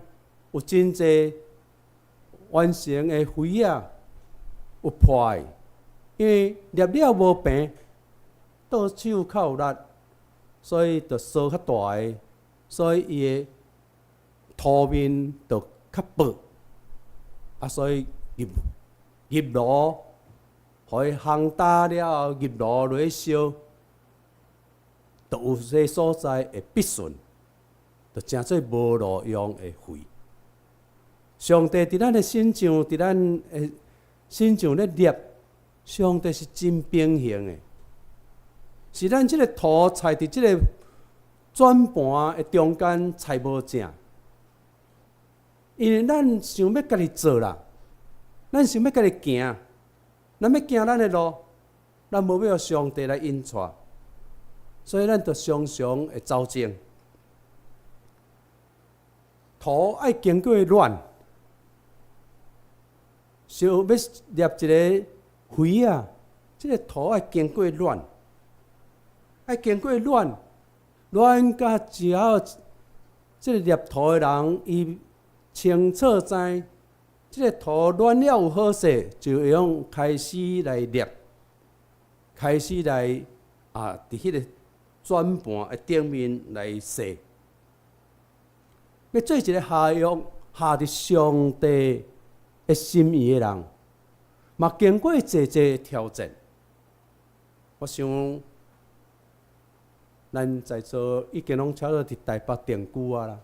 [SPEAKER 3] 有真濟完成的花仔有破的，因為捏了無平，倒手較有力，所以就趖較大个，所以伊的塗面就較薄，啊，所以入入爐，予伊烘焦了後入爐落去燒，就有些所在會必順，就成做無路用的廢。上帝佇咱的身上，佇咱的身上咧捏，上帝是真平衡的，是咱這个土踩佇這个轉盤的中間踩無正，因為咱想欲家己做啦，咱想欲家己行，咱欲行咱的路，咱無欲予上帝來引帶，所以咱就常常會走正。土愛經過軟，想欲捏一个肥仔，這个土愛經過軟，愛經過軟，軟甲之後，這个捏土的人伊清楚知，這个土軟了有好勢，就會用開始來捏，開始來佇彼个轉盤的頂面來踅。欲做一个合用合佇上帝的心意的人，嘛經過濟濟挑戰。我想，咱在座已經攏差不多佇台北定居啊啦。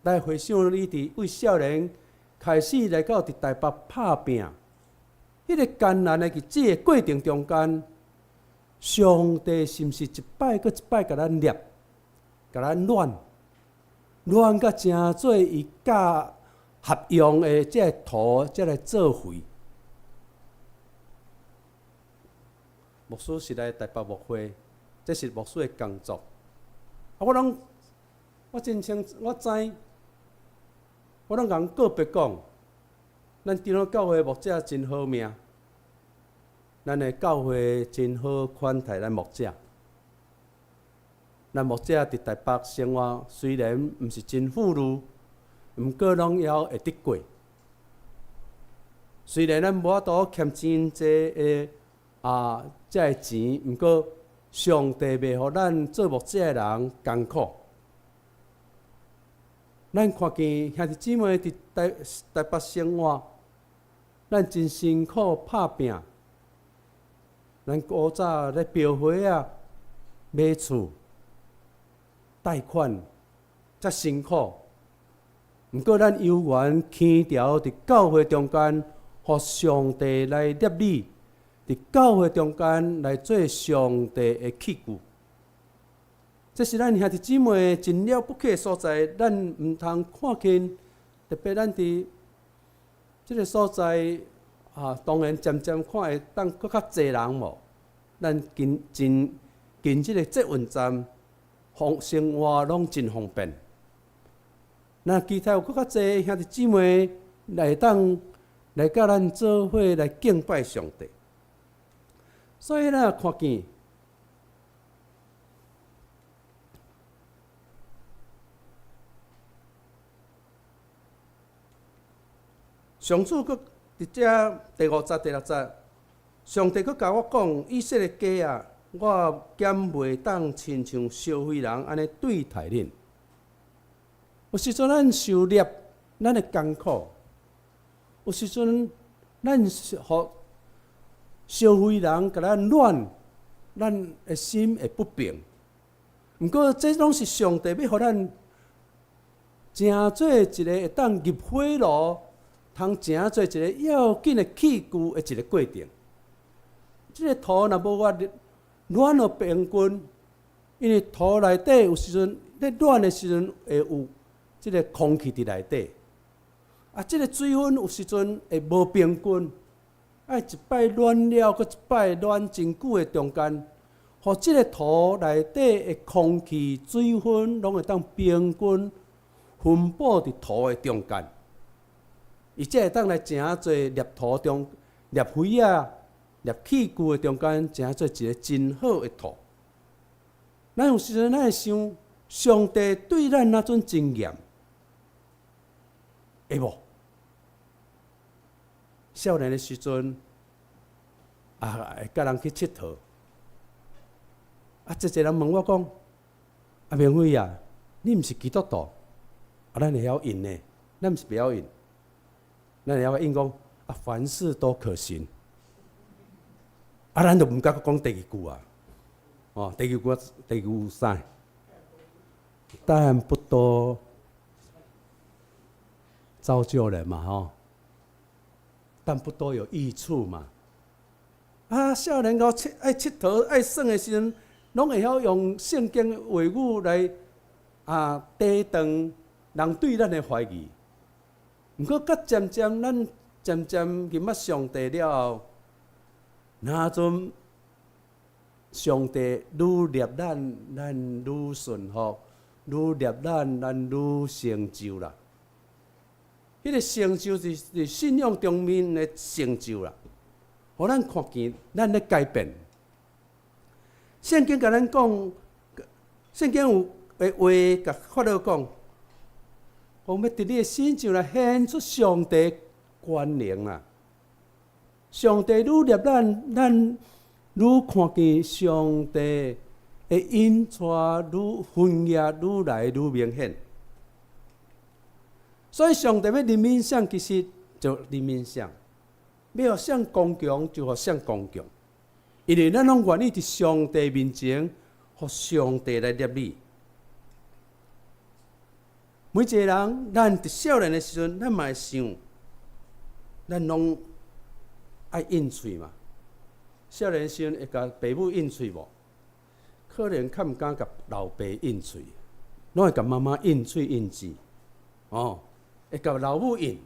[SPEAKER 3] 來回想你佇為少年開始來到佇台北拍拚，彼个艱難的日子的過程中間，上帝是毋是一擺閣一擺共咱捏，共咱軟，軟甲成做伊佮合用的這个土，才來做肥。牧師是來台北牧會，這是牧師的工作。啊，我攏我真清，我知，我攏共個別講，咱長老教會牧者真好命，咱的教會真好款待咱牧者。咱牧者佇台北生活雖然毋是真富裕，毋過攏猶會得過。雖然咱無法度儉真濟的啊，這个錢，毋過上帝袂予咱做牧者的人艱苦。咱看見兄弟姊妹佇台台北生活，咱真辛苦拍拚。咱古早咧標花仔、買厝、貸款，遮辛苦。毋過咱猶原牽牢佇教會中間，予上帝來捏你，佇教會中間來做上帝的器具。這是咱兄弟姊妹真了不起的所在，咱毋通看輕，特別咱佇這个所在啊，當然漸漸看會當閣較濟人無？咱近近近這个捷運站，方生活攏真方便。若期待有閣較濟兄弟姊妹來當來佮咱做伙來敬拜上帝。所以咱看見。上主閣佇遮第五節、第六節，上帝閣共我講：以色列家啊，我敢袂當親像消費人按呢對待恁。有時陣咱受捏，咱會艱苦；有時陣咱予消費人共咱亂，咱的心會不平。毋過，這攏是上帝欲予咱成做一个會當入火爐。通成做一个要緊的器具的一个過程。這个土若無偌軟予平均，因為土內底有時陣咧軟的時陣會有這个空氣佇內底，啊，這个水分有時陣會無平均，愛一擺軟了，閣一擺軟真久的中間，予這个土內底的空氣、水分攏會當平均分布佇土的中間。伊才會當來成做捏土中、捏肥仔、捏器具的中間，成做一个真好的土。咱有時陣咱會想，上帝對咱若陣真嚴，會無？少年的時陣，啊，會佮人去𨑨迌。啊，濟濟人問我講：啊，明輝啊，你毋是基督徒，啊，咱會曉應呢？咱毋是袂曉應。咱會曉應講啊，凡事都可行。啊，咱就毋敢閣講第二句啊。哦，第二句，第二句有啥？但不多造就人嘛，吼。但不多有益處嘛。啊，少年𨑨愛𨑨迌愛耍的時陣，攏會曉用聖經的話語來啊抵擋人對咱的懷疑。毋過，閣漸漸，咱漸漸認捌上帝了後，若陣上帝愈捏咱，咱愈順服；愈捏咱，咱愈成就啦。彼个成就是佇信仰中面的成就啦，予咱看見咱咧改變。聖經共咱講，聖經有的話共法老講。講欲佇你的身上來顯出上帝權能啊！上帝愈捏咱，咱愈看見上帝的引帶愈分野愈來愈明顯。所以上帝欲憐憫誰，其實就憐憫誰；欲予誰剛強，就予誰剛強。因為咱攏願意佇上帝面前，予上帝來捏你。每一个人，咱佇少年的時陣，咱嘛會想，咱攏愛應喙嘛。少年時陣會共爸母應喙無？可能較毋敢共老爸應喙，攏會共媽媽應喙應舌。哦，會共老母應。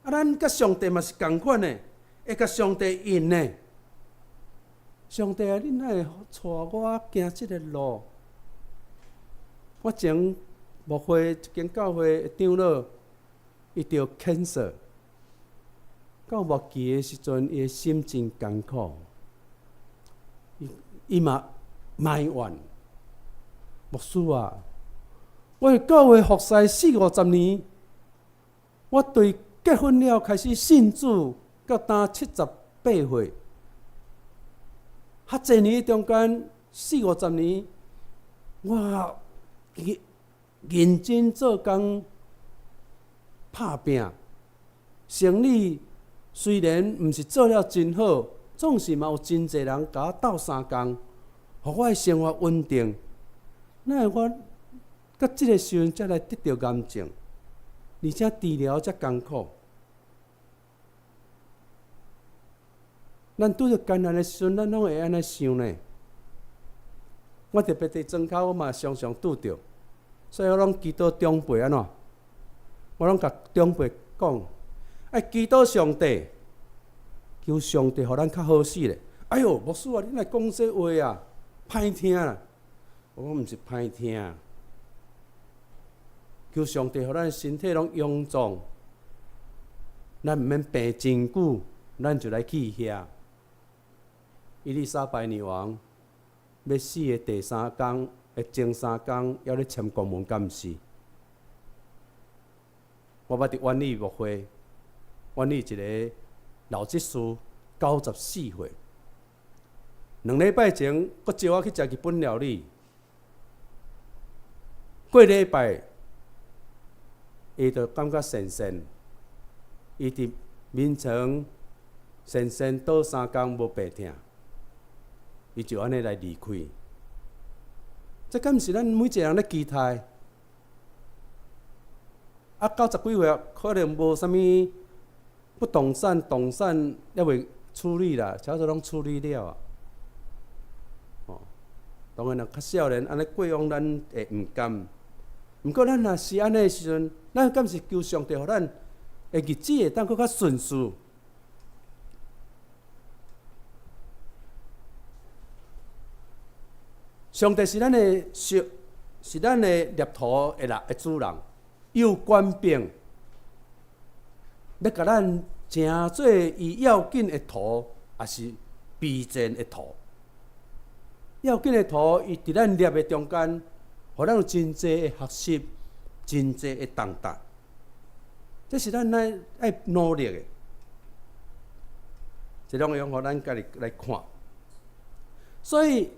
[SPEAKER 3] 啊，咱佮上帝嘛是仝款的，會共上帝應的。上帝啊，你哪會帶我行這个路？我前牧會一間教會的長老，伊著 cancer，到末期的時陣，伊的心真艱苦，伊伊嘛埋怨，牧師啊，我佇教會服侍四五十年，我對結婚了開始信主，到今78歲，遐濟年中間四五十年，我認真做工拍拚，生理雖然毋是做了真好，總是嘛有真濟人共我鬥相共，予我的生活穩定。哪會我到這个時陣才來得著癌症，而且治療遮艱苦。咱拄著艱難的時陣，咱攏會按呢想呢。我特別佇莊跤，我嘛常常拄著，所以我攏祈禱長輩按怎，我攏共長輩講，愛祈禱上帝，求上帝予咱較好勢咧。哎喲，牧師啊，你哪會講這話啊？歹聽啦！我講毋是歹聽，求上帝予咱身體攏勇壯，咱毋免病真久，咱就來去遐。伊麗莎白女王欲死的第三工，的前三工，猶咧簽公文，敢毋是？我捌佇苑裡牧會，苑裡一個老執事，94歲，2禮拜前，閣招我去食日本料理。過禮拜，伊就感覺神神，伊佇眠床神神倒三工無病疼，伊就按呢來離開。這敢毋是咱每一個人咧期待？啊，90幾歲啊，可能無啥物不動產、動產猶未處理啦，差不多攏處理了啊。哦，當然啦，較少年按呢過往，咱會毋甘。毋過咱若是按呢的時陣，咱敢是求上帝予咱的日子會當閣較順遂？上帝是咱的上，是咱的捏土的人的主人，有權柄，欲共咱成做伊要緊的土，抑是卑賤的土。要緊的土，伊佇咱捏的中間，予咱有真濟的學習，真濟的重擔。這是咱愛努力的。這攏會用予咱家己來看。所以，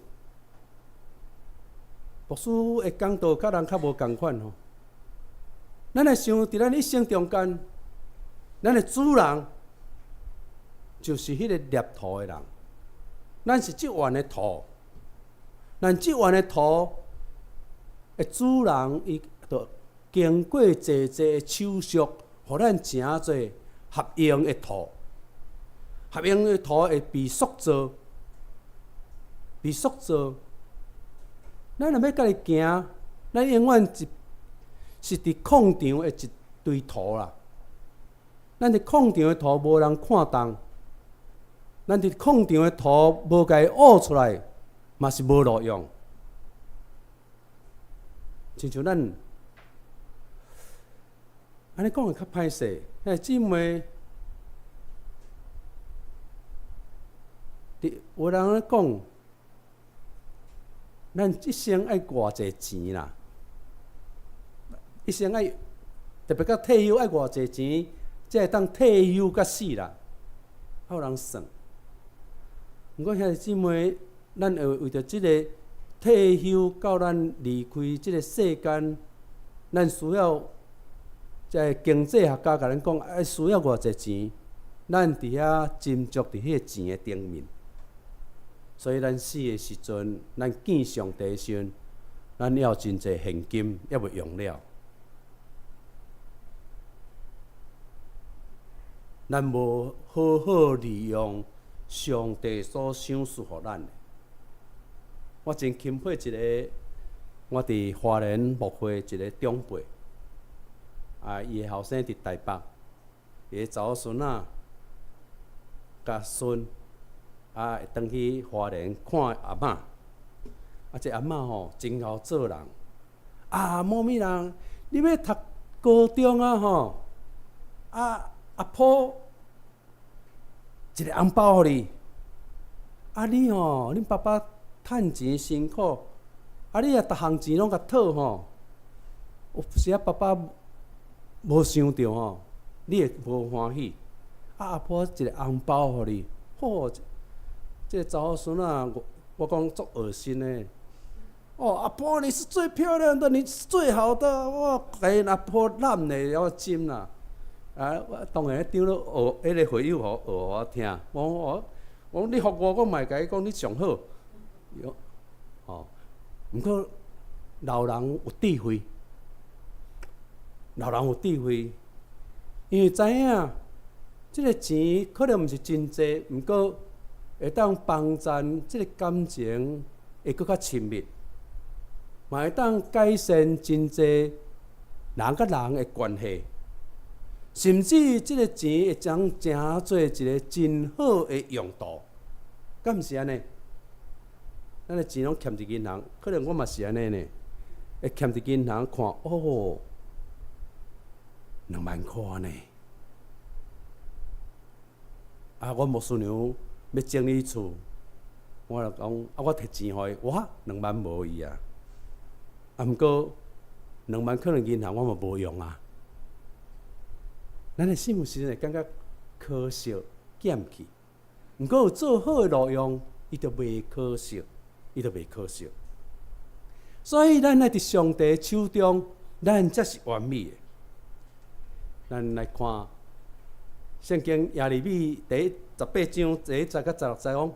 [SPEAKER 3] 牧師的講道佮人較無仝款吼。咱來想，佇咱一生中間，咱的主人就是彼個捏土的人。咱是這碗的土，咱這碗的土的主人，伊就經過濟濟的手續，予咱成做合用的土。合用的土會被塑造，被塑造。咱若欲家己行，咱永遠一是佇礦場的一堆土啦。咱佇礦場的土無人看重，咱佇礦場的土無共伊挖出來，嘛是無路用。親像咱按呢講會較歹勢，兄弟姊妹，佇有人咧講。咱一生愛偌濟錢啦？一生愛特別到退休愛偌濟錢，才會當退休到死啦。還有人算。毋過兄弟姊妹，咱會為著這个退休到咱離開這个世間，咱需要這个經濟學家共咱講，愛需要偌濟錢，咱佇遐斟酌佇彼个錢的頂面。所以咱死的時陣，咱見上帝的時陣，咱猶有真濟現金猶未用了，咱無好好利用上帝所賞賜予咱的。我真欽佩一个，我佇花蓮牧會一個長輩，啊，伊的後生佇台北，伊的查某孫仔佮孫。啊，會轉去花蓮看阿嬤。啊，這阿嬤吼真𠢕做人。啊，某咪人，你欲讀高中啊吼？啊，阿婆一个紅包予你。啊，你吼，恁爸爸趁錢辛苦，啊，你若逐項錢攏共討吼，有時啊爸爸無想著吼，你會無歡喜。啊，阿婆一个紅包予你，吼，這个查某孫仔，我講足惡心的。哦，阿婆你是最漂亮的，你是最好的，我共阿婆攬咧，了斟啦。啊，我當然長老學彼个會友予學我聽，我講你予我，我嘛會共伊講你上好。吼，毋過老人有智慧，老人有智慧，因為知影這个錢可能毋是真濟，毋過會當幫贊這个感情會閣較親密，嘛會當改善真濟人佮人的關係，甚至這个錢會將成做一个真好的用途，敢毋是按呢？咱的錢攏欠佇銀行，可能我嘛是按呢呢，會欠佇銀行看，哦，2萬箍呢。啊，我牧師娘欲整理厝，我就講，啊，我提錢予伊，哇，兩萬無去啊。啊，毋過兩萬可能銀行我嘛無用啊。咱的心有時陣會感覺可惜減去，毋過有做好的路用，伊就袂可惜，伊就袂可惜。所以咱愛佇上帝手中，咱才是完美的。咱來看聖經耶利米第18章第1節佮16節講，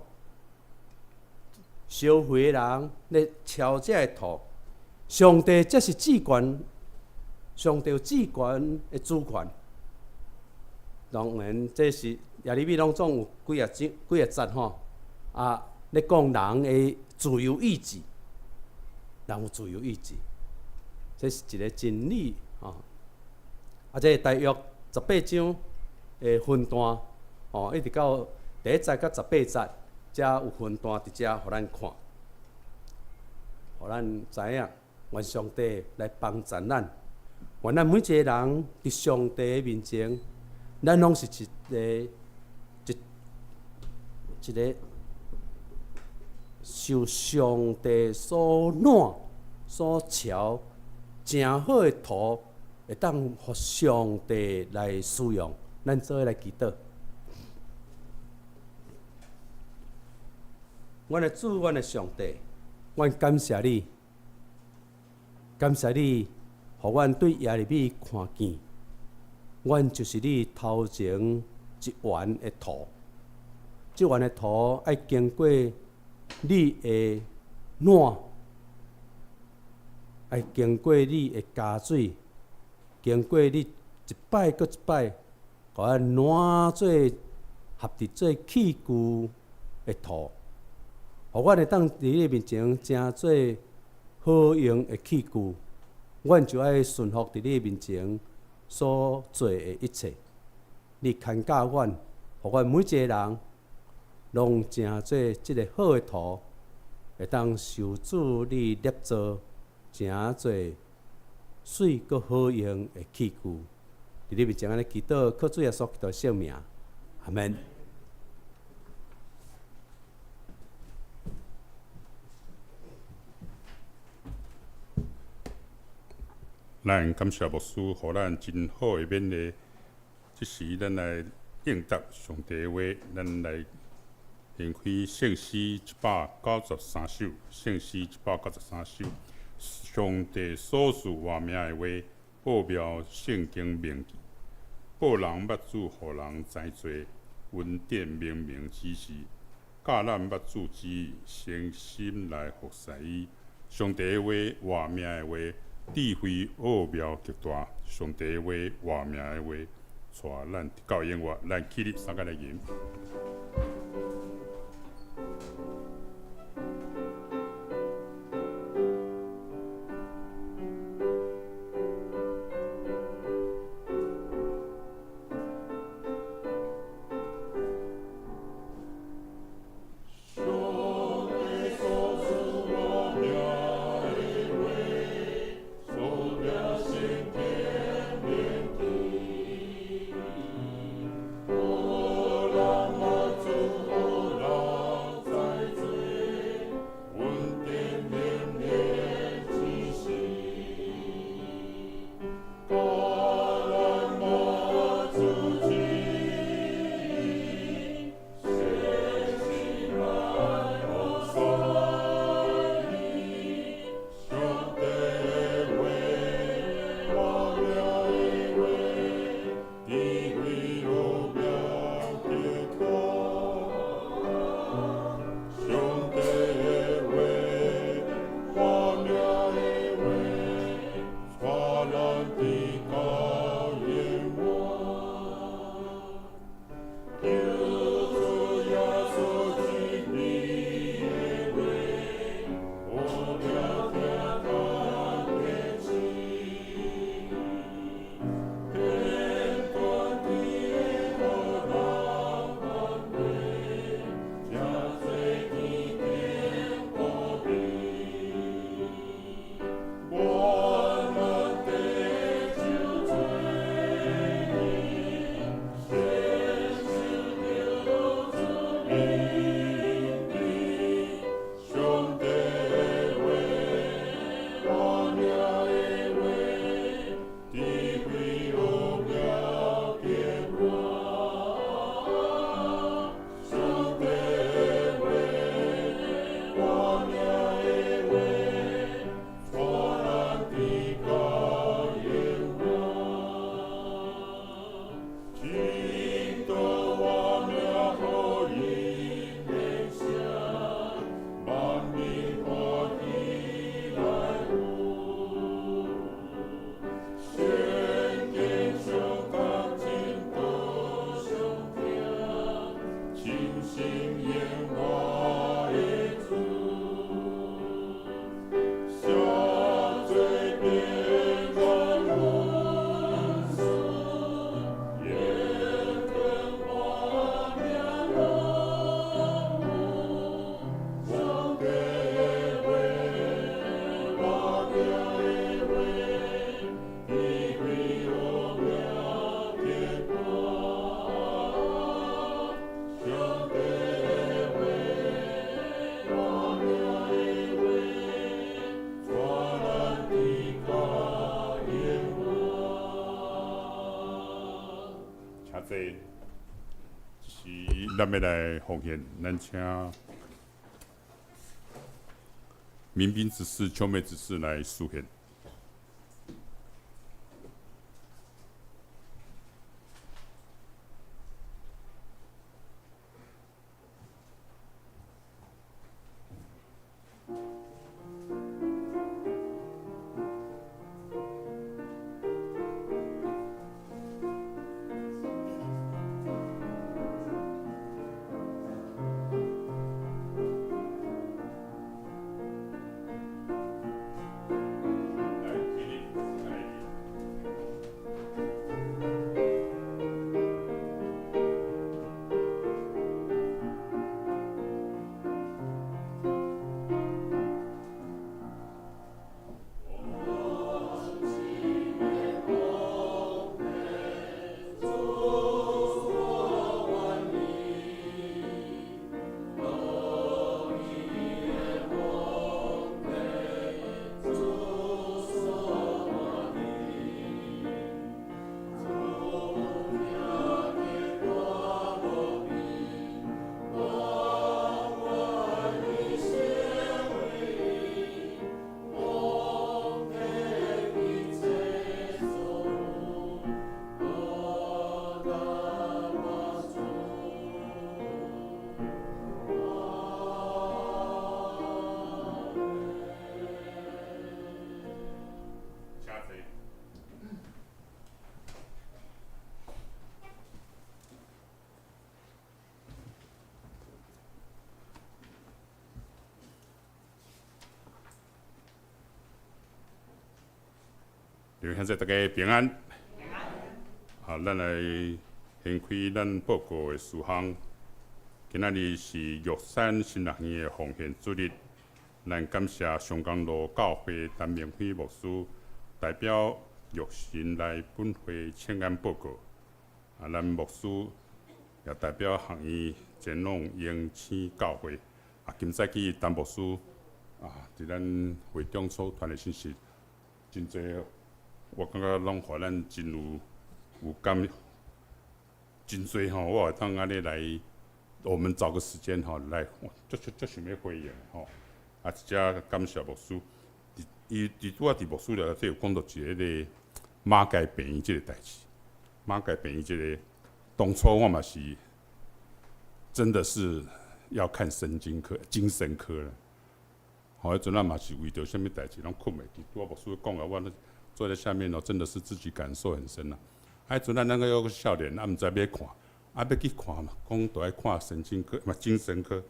[SPEAKER 3] 燒毀的人咧敲這个土，上帝才是至懸，上帝有至懸的主權。當然，這是耶利米攏總有幾啊章、幾啊節吼，啊，咧講人的自由意志，人有自由意志，這是一个真理吼。啊，這个大約18章的分段，吼，一直到第1節到18節，才有分段佇遮予咱看，予咱知影，願上帝來幫助咱，願咱每一个人佇上帝的面前，咱攏是一个受上帝所湠、所撨誠好的土，會當予上帝來使用。咱做伙來祈禱。阮的主，阮的上帝，阮感謝你，感謝你，予阮對耶利米看見，阮就是你頭前一園的土，這園的土愛經過你的湠，愛經過你的加水，經過你一擺閣一擺，予咱湠做合佇做器具的土，予阮會當佇你面前成做好用的器具，阮就愛順服佇你面前所做的一切。你牽教阮，予阮每一个人攏成做這个好的土，會當受主你捏造，成做媠閣好用的器具。佇你面前按呢祈禱，靠主耶穌基督聖名，阿們。
[SPEAKER 2] 咱感謝牧師，予咱真好的勉勵。這時，咱來應答上帝的話，咱來掀開聖詩193首，聖詩193首，上帝所賜活命的話，奧妙聖經銘記，報人捌主，予人知罪，恩典明明指示，教咱捌主旨意，誠心來服侍伊。上帝的話，活命的話，智慧奧妙極大。上帝的話，活命的話，帶咱得到永活。咱起立，三個來吟。坐。是咱欲来奉献，咱请民兵执事、秋妹执事来书献。弟兄姊妹大家平安。啊，咱來掀開咱報告的事項。今仔日是玉山神學院的奉獻主日，咱感謝松江路教會陳明輝牧師代表玉神來本會請安報告。啊，咱牧師也代表學院前往榮星教會。啊，今早起陳牧師啊，佇咱會中所傳的信息真濟。我感覺攏予咱真有感，真濟吼，我會當按呢來，我們找個時間吼來，足足足想欲回應吼。啊，一隻感謝牧師，伊佇拄仔佇牧師內底有講到一个彼個馬偕病院這個代誌，馬偕病院這個，當初我嘛是真的是要看神經科、精神科啦。吼，彼陣咱嘛是為著啥物代誌攏睏袂去，拄仔牧師講啊，我坐在下面哦，真的是自己感受很深啦。啊，彼陣咱那個猶閣少年，啊，毋知欲看，啊，欲去看嘛，講著愛看神經科，嘛精神科，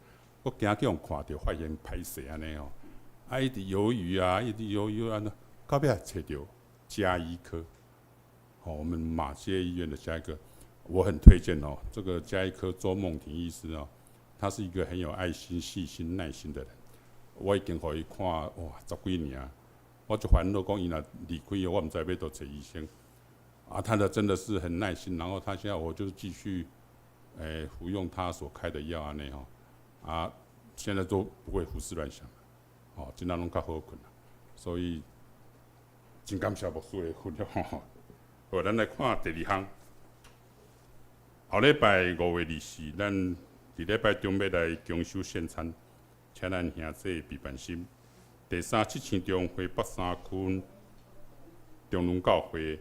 [SPEAKER 2] 閣驚去予看著發現歹勢按呢吼。啊，一直猶豫啊，一直猶豫按怎，到尾揣著家醫科，吼，我們馬偕醫院的家醫科，我很推薦哦。這個家醫科周夢婷醫師哦，他是一個很有愛心、細心、耐心的人。我已經予伊看哇十幾年啊。我就煩惱講，伊若離開，我毋知欲佗揣醫生。啊，他的真的是很耐心，然後他現在我就繼續，服用他所開的藥按呢吼，啊，現在都不會胡思亂想，吼，這仔攏較好睏啦。所以真感謝牧師的分享吼。好，咱來看第二項。後禮拜5月24，咱佇禮拜中欲來供修聖餐，請咱兄弟備辦心。第三，七星中會北山區中崙教會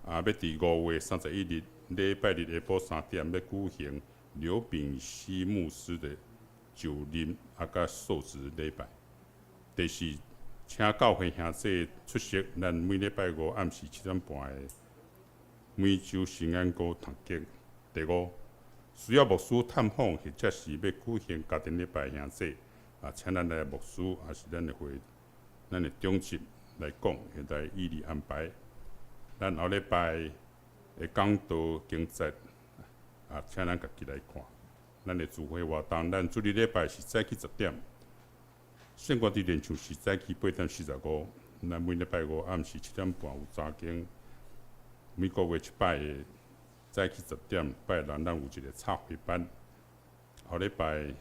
[SPEAKER 2] 啊，欲佇5月31日禮拜日下晡3點，欲舉行劉秉熙牧師的就任啊，佮受職禮拜。第四，請教會兄弟出席咱每禮拜五暗時7點半的每週神恩歌讀經。第五，需要牧師探訪或者是欲舉行家庭禮拜兄弟。啊，請咱的牧師，抑是咱的會，咱的長執來講，會來予以安排。咱後禮拜的講道經節，啊，請咱家己來看。咱的聚會活動，咱主日禮拜是早起10點，聖歌隊練唱是早起8點45。咱每禮拜五暗時7點半有查經，每個月一擺的早起10點，拜六咱有一個插花班。後禮拜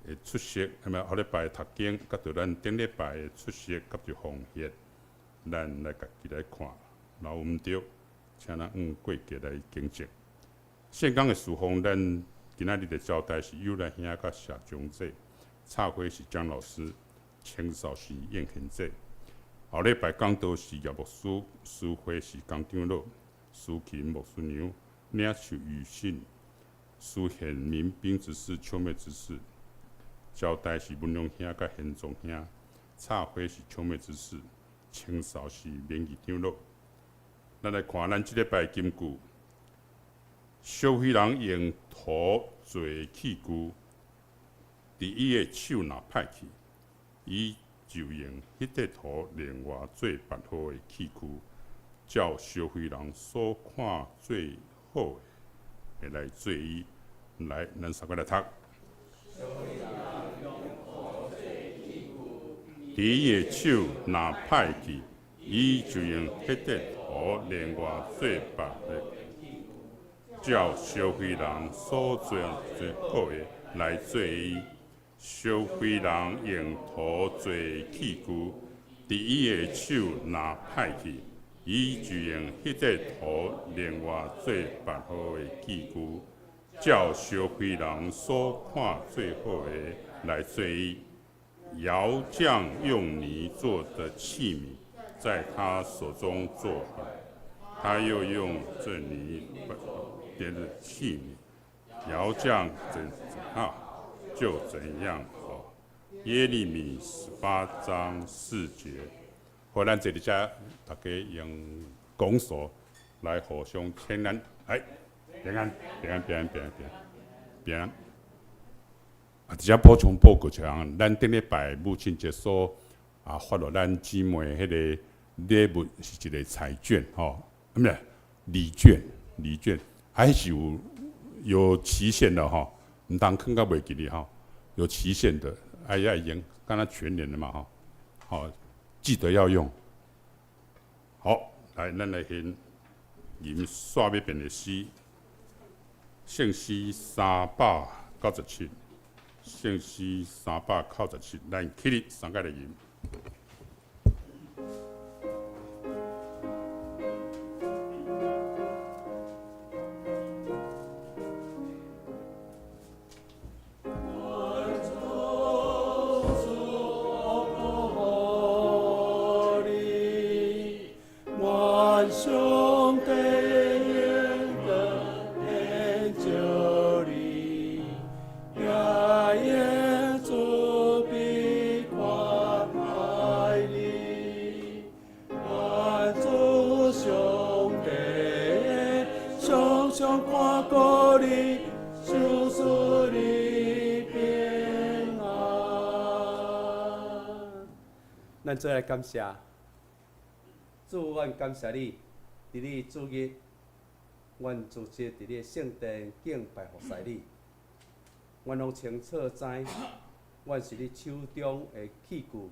[SPEAKER 2] 的出席，啊毋後禮拜讀經，佮著咱頂禮拜的出席，佮著奉獻，咱來家己來看，若有毋著，請咱按過節來更正。聖工的事奉，咱今仔日的招待是尤蘭兄佮謝長姐，插花是張老師，清掃是應賢姐。後禮拜講道是葉牧師，司會是江長老，司琴牧師娘，領袖雨信，司憲民兵執事秋妹執事，招待是文龍兄佮賢宗兄，插花是秋妹執事，清掃是明義長老。咱來看咱這禮拜金句。小肥人用土做器具，佇伊的手若歹去，伊就用彼塊土另外做別號的器具，照小肥人所看最好的來做伊。來，咱三個來讀。佇伊的手若歹去，伊就用彼塊土另外做別的。照小肥人所做最好的來做伊，小肥人用土做器具，佇伊的手若歹去，伊就用彼塊土另外做別號的器具，照小肥人所看最好的來做伊。窯匠用泥做的器皿，在他手中做壞，他又用這泥別的器皿，窯匠怎樣就怎樣好。耶利米18章4節。好，咱坐佇遮，大家用拱手來互相請安，來，平安，平安，平安，平安，平安，平安。啊，佇遮補充報告一項，咱頂禮拜母親節所發予咱姊妹彼个禮物是一個彩券，吼，毋是禮券，禮券。還是有期限的吼，毋通囥到袂記得吼，有期限的，愛愛用，敢若全年的嘛吼，好，記得要用。好，來，咱來獻吟煞欲變的詩，聖詩397，聖詩397，咱起立，三個來吟。
[SPEAKER 3] 咱做來感謝主，阮感謝你，佇你主日，阮組織佇你的聖殿敬拜服侍你。阮攏清楚知，阮是你手中的器具，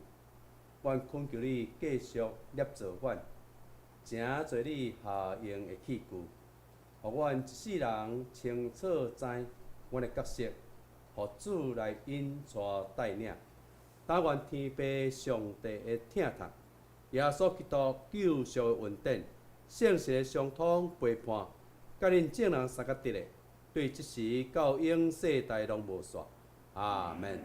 [SPEAKER 3] 阮懇求你繼續捏造阮，成做你合用的器具，予阮一世人清楚知阮的角色，予主來引帶帶領。但願天父上帝的疼痛，耶穌基督救贖的恩典，聖神的相通陪伴，佮恁眾人相佮佇咧，對這時到永世代攏無煞。阿門。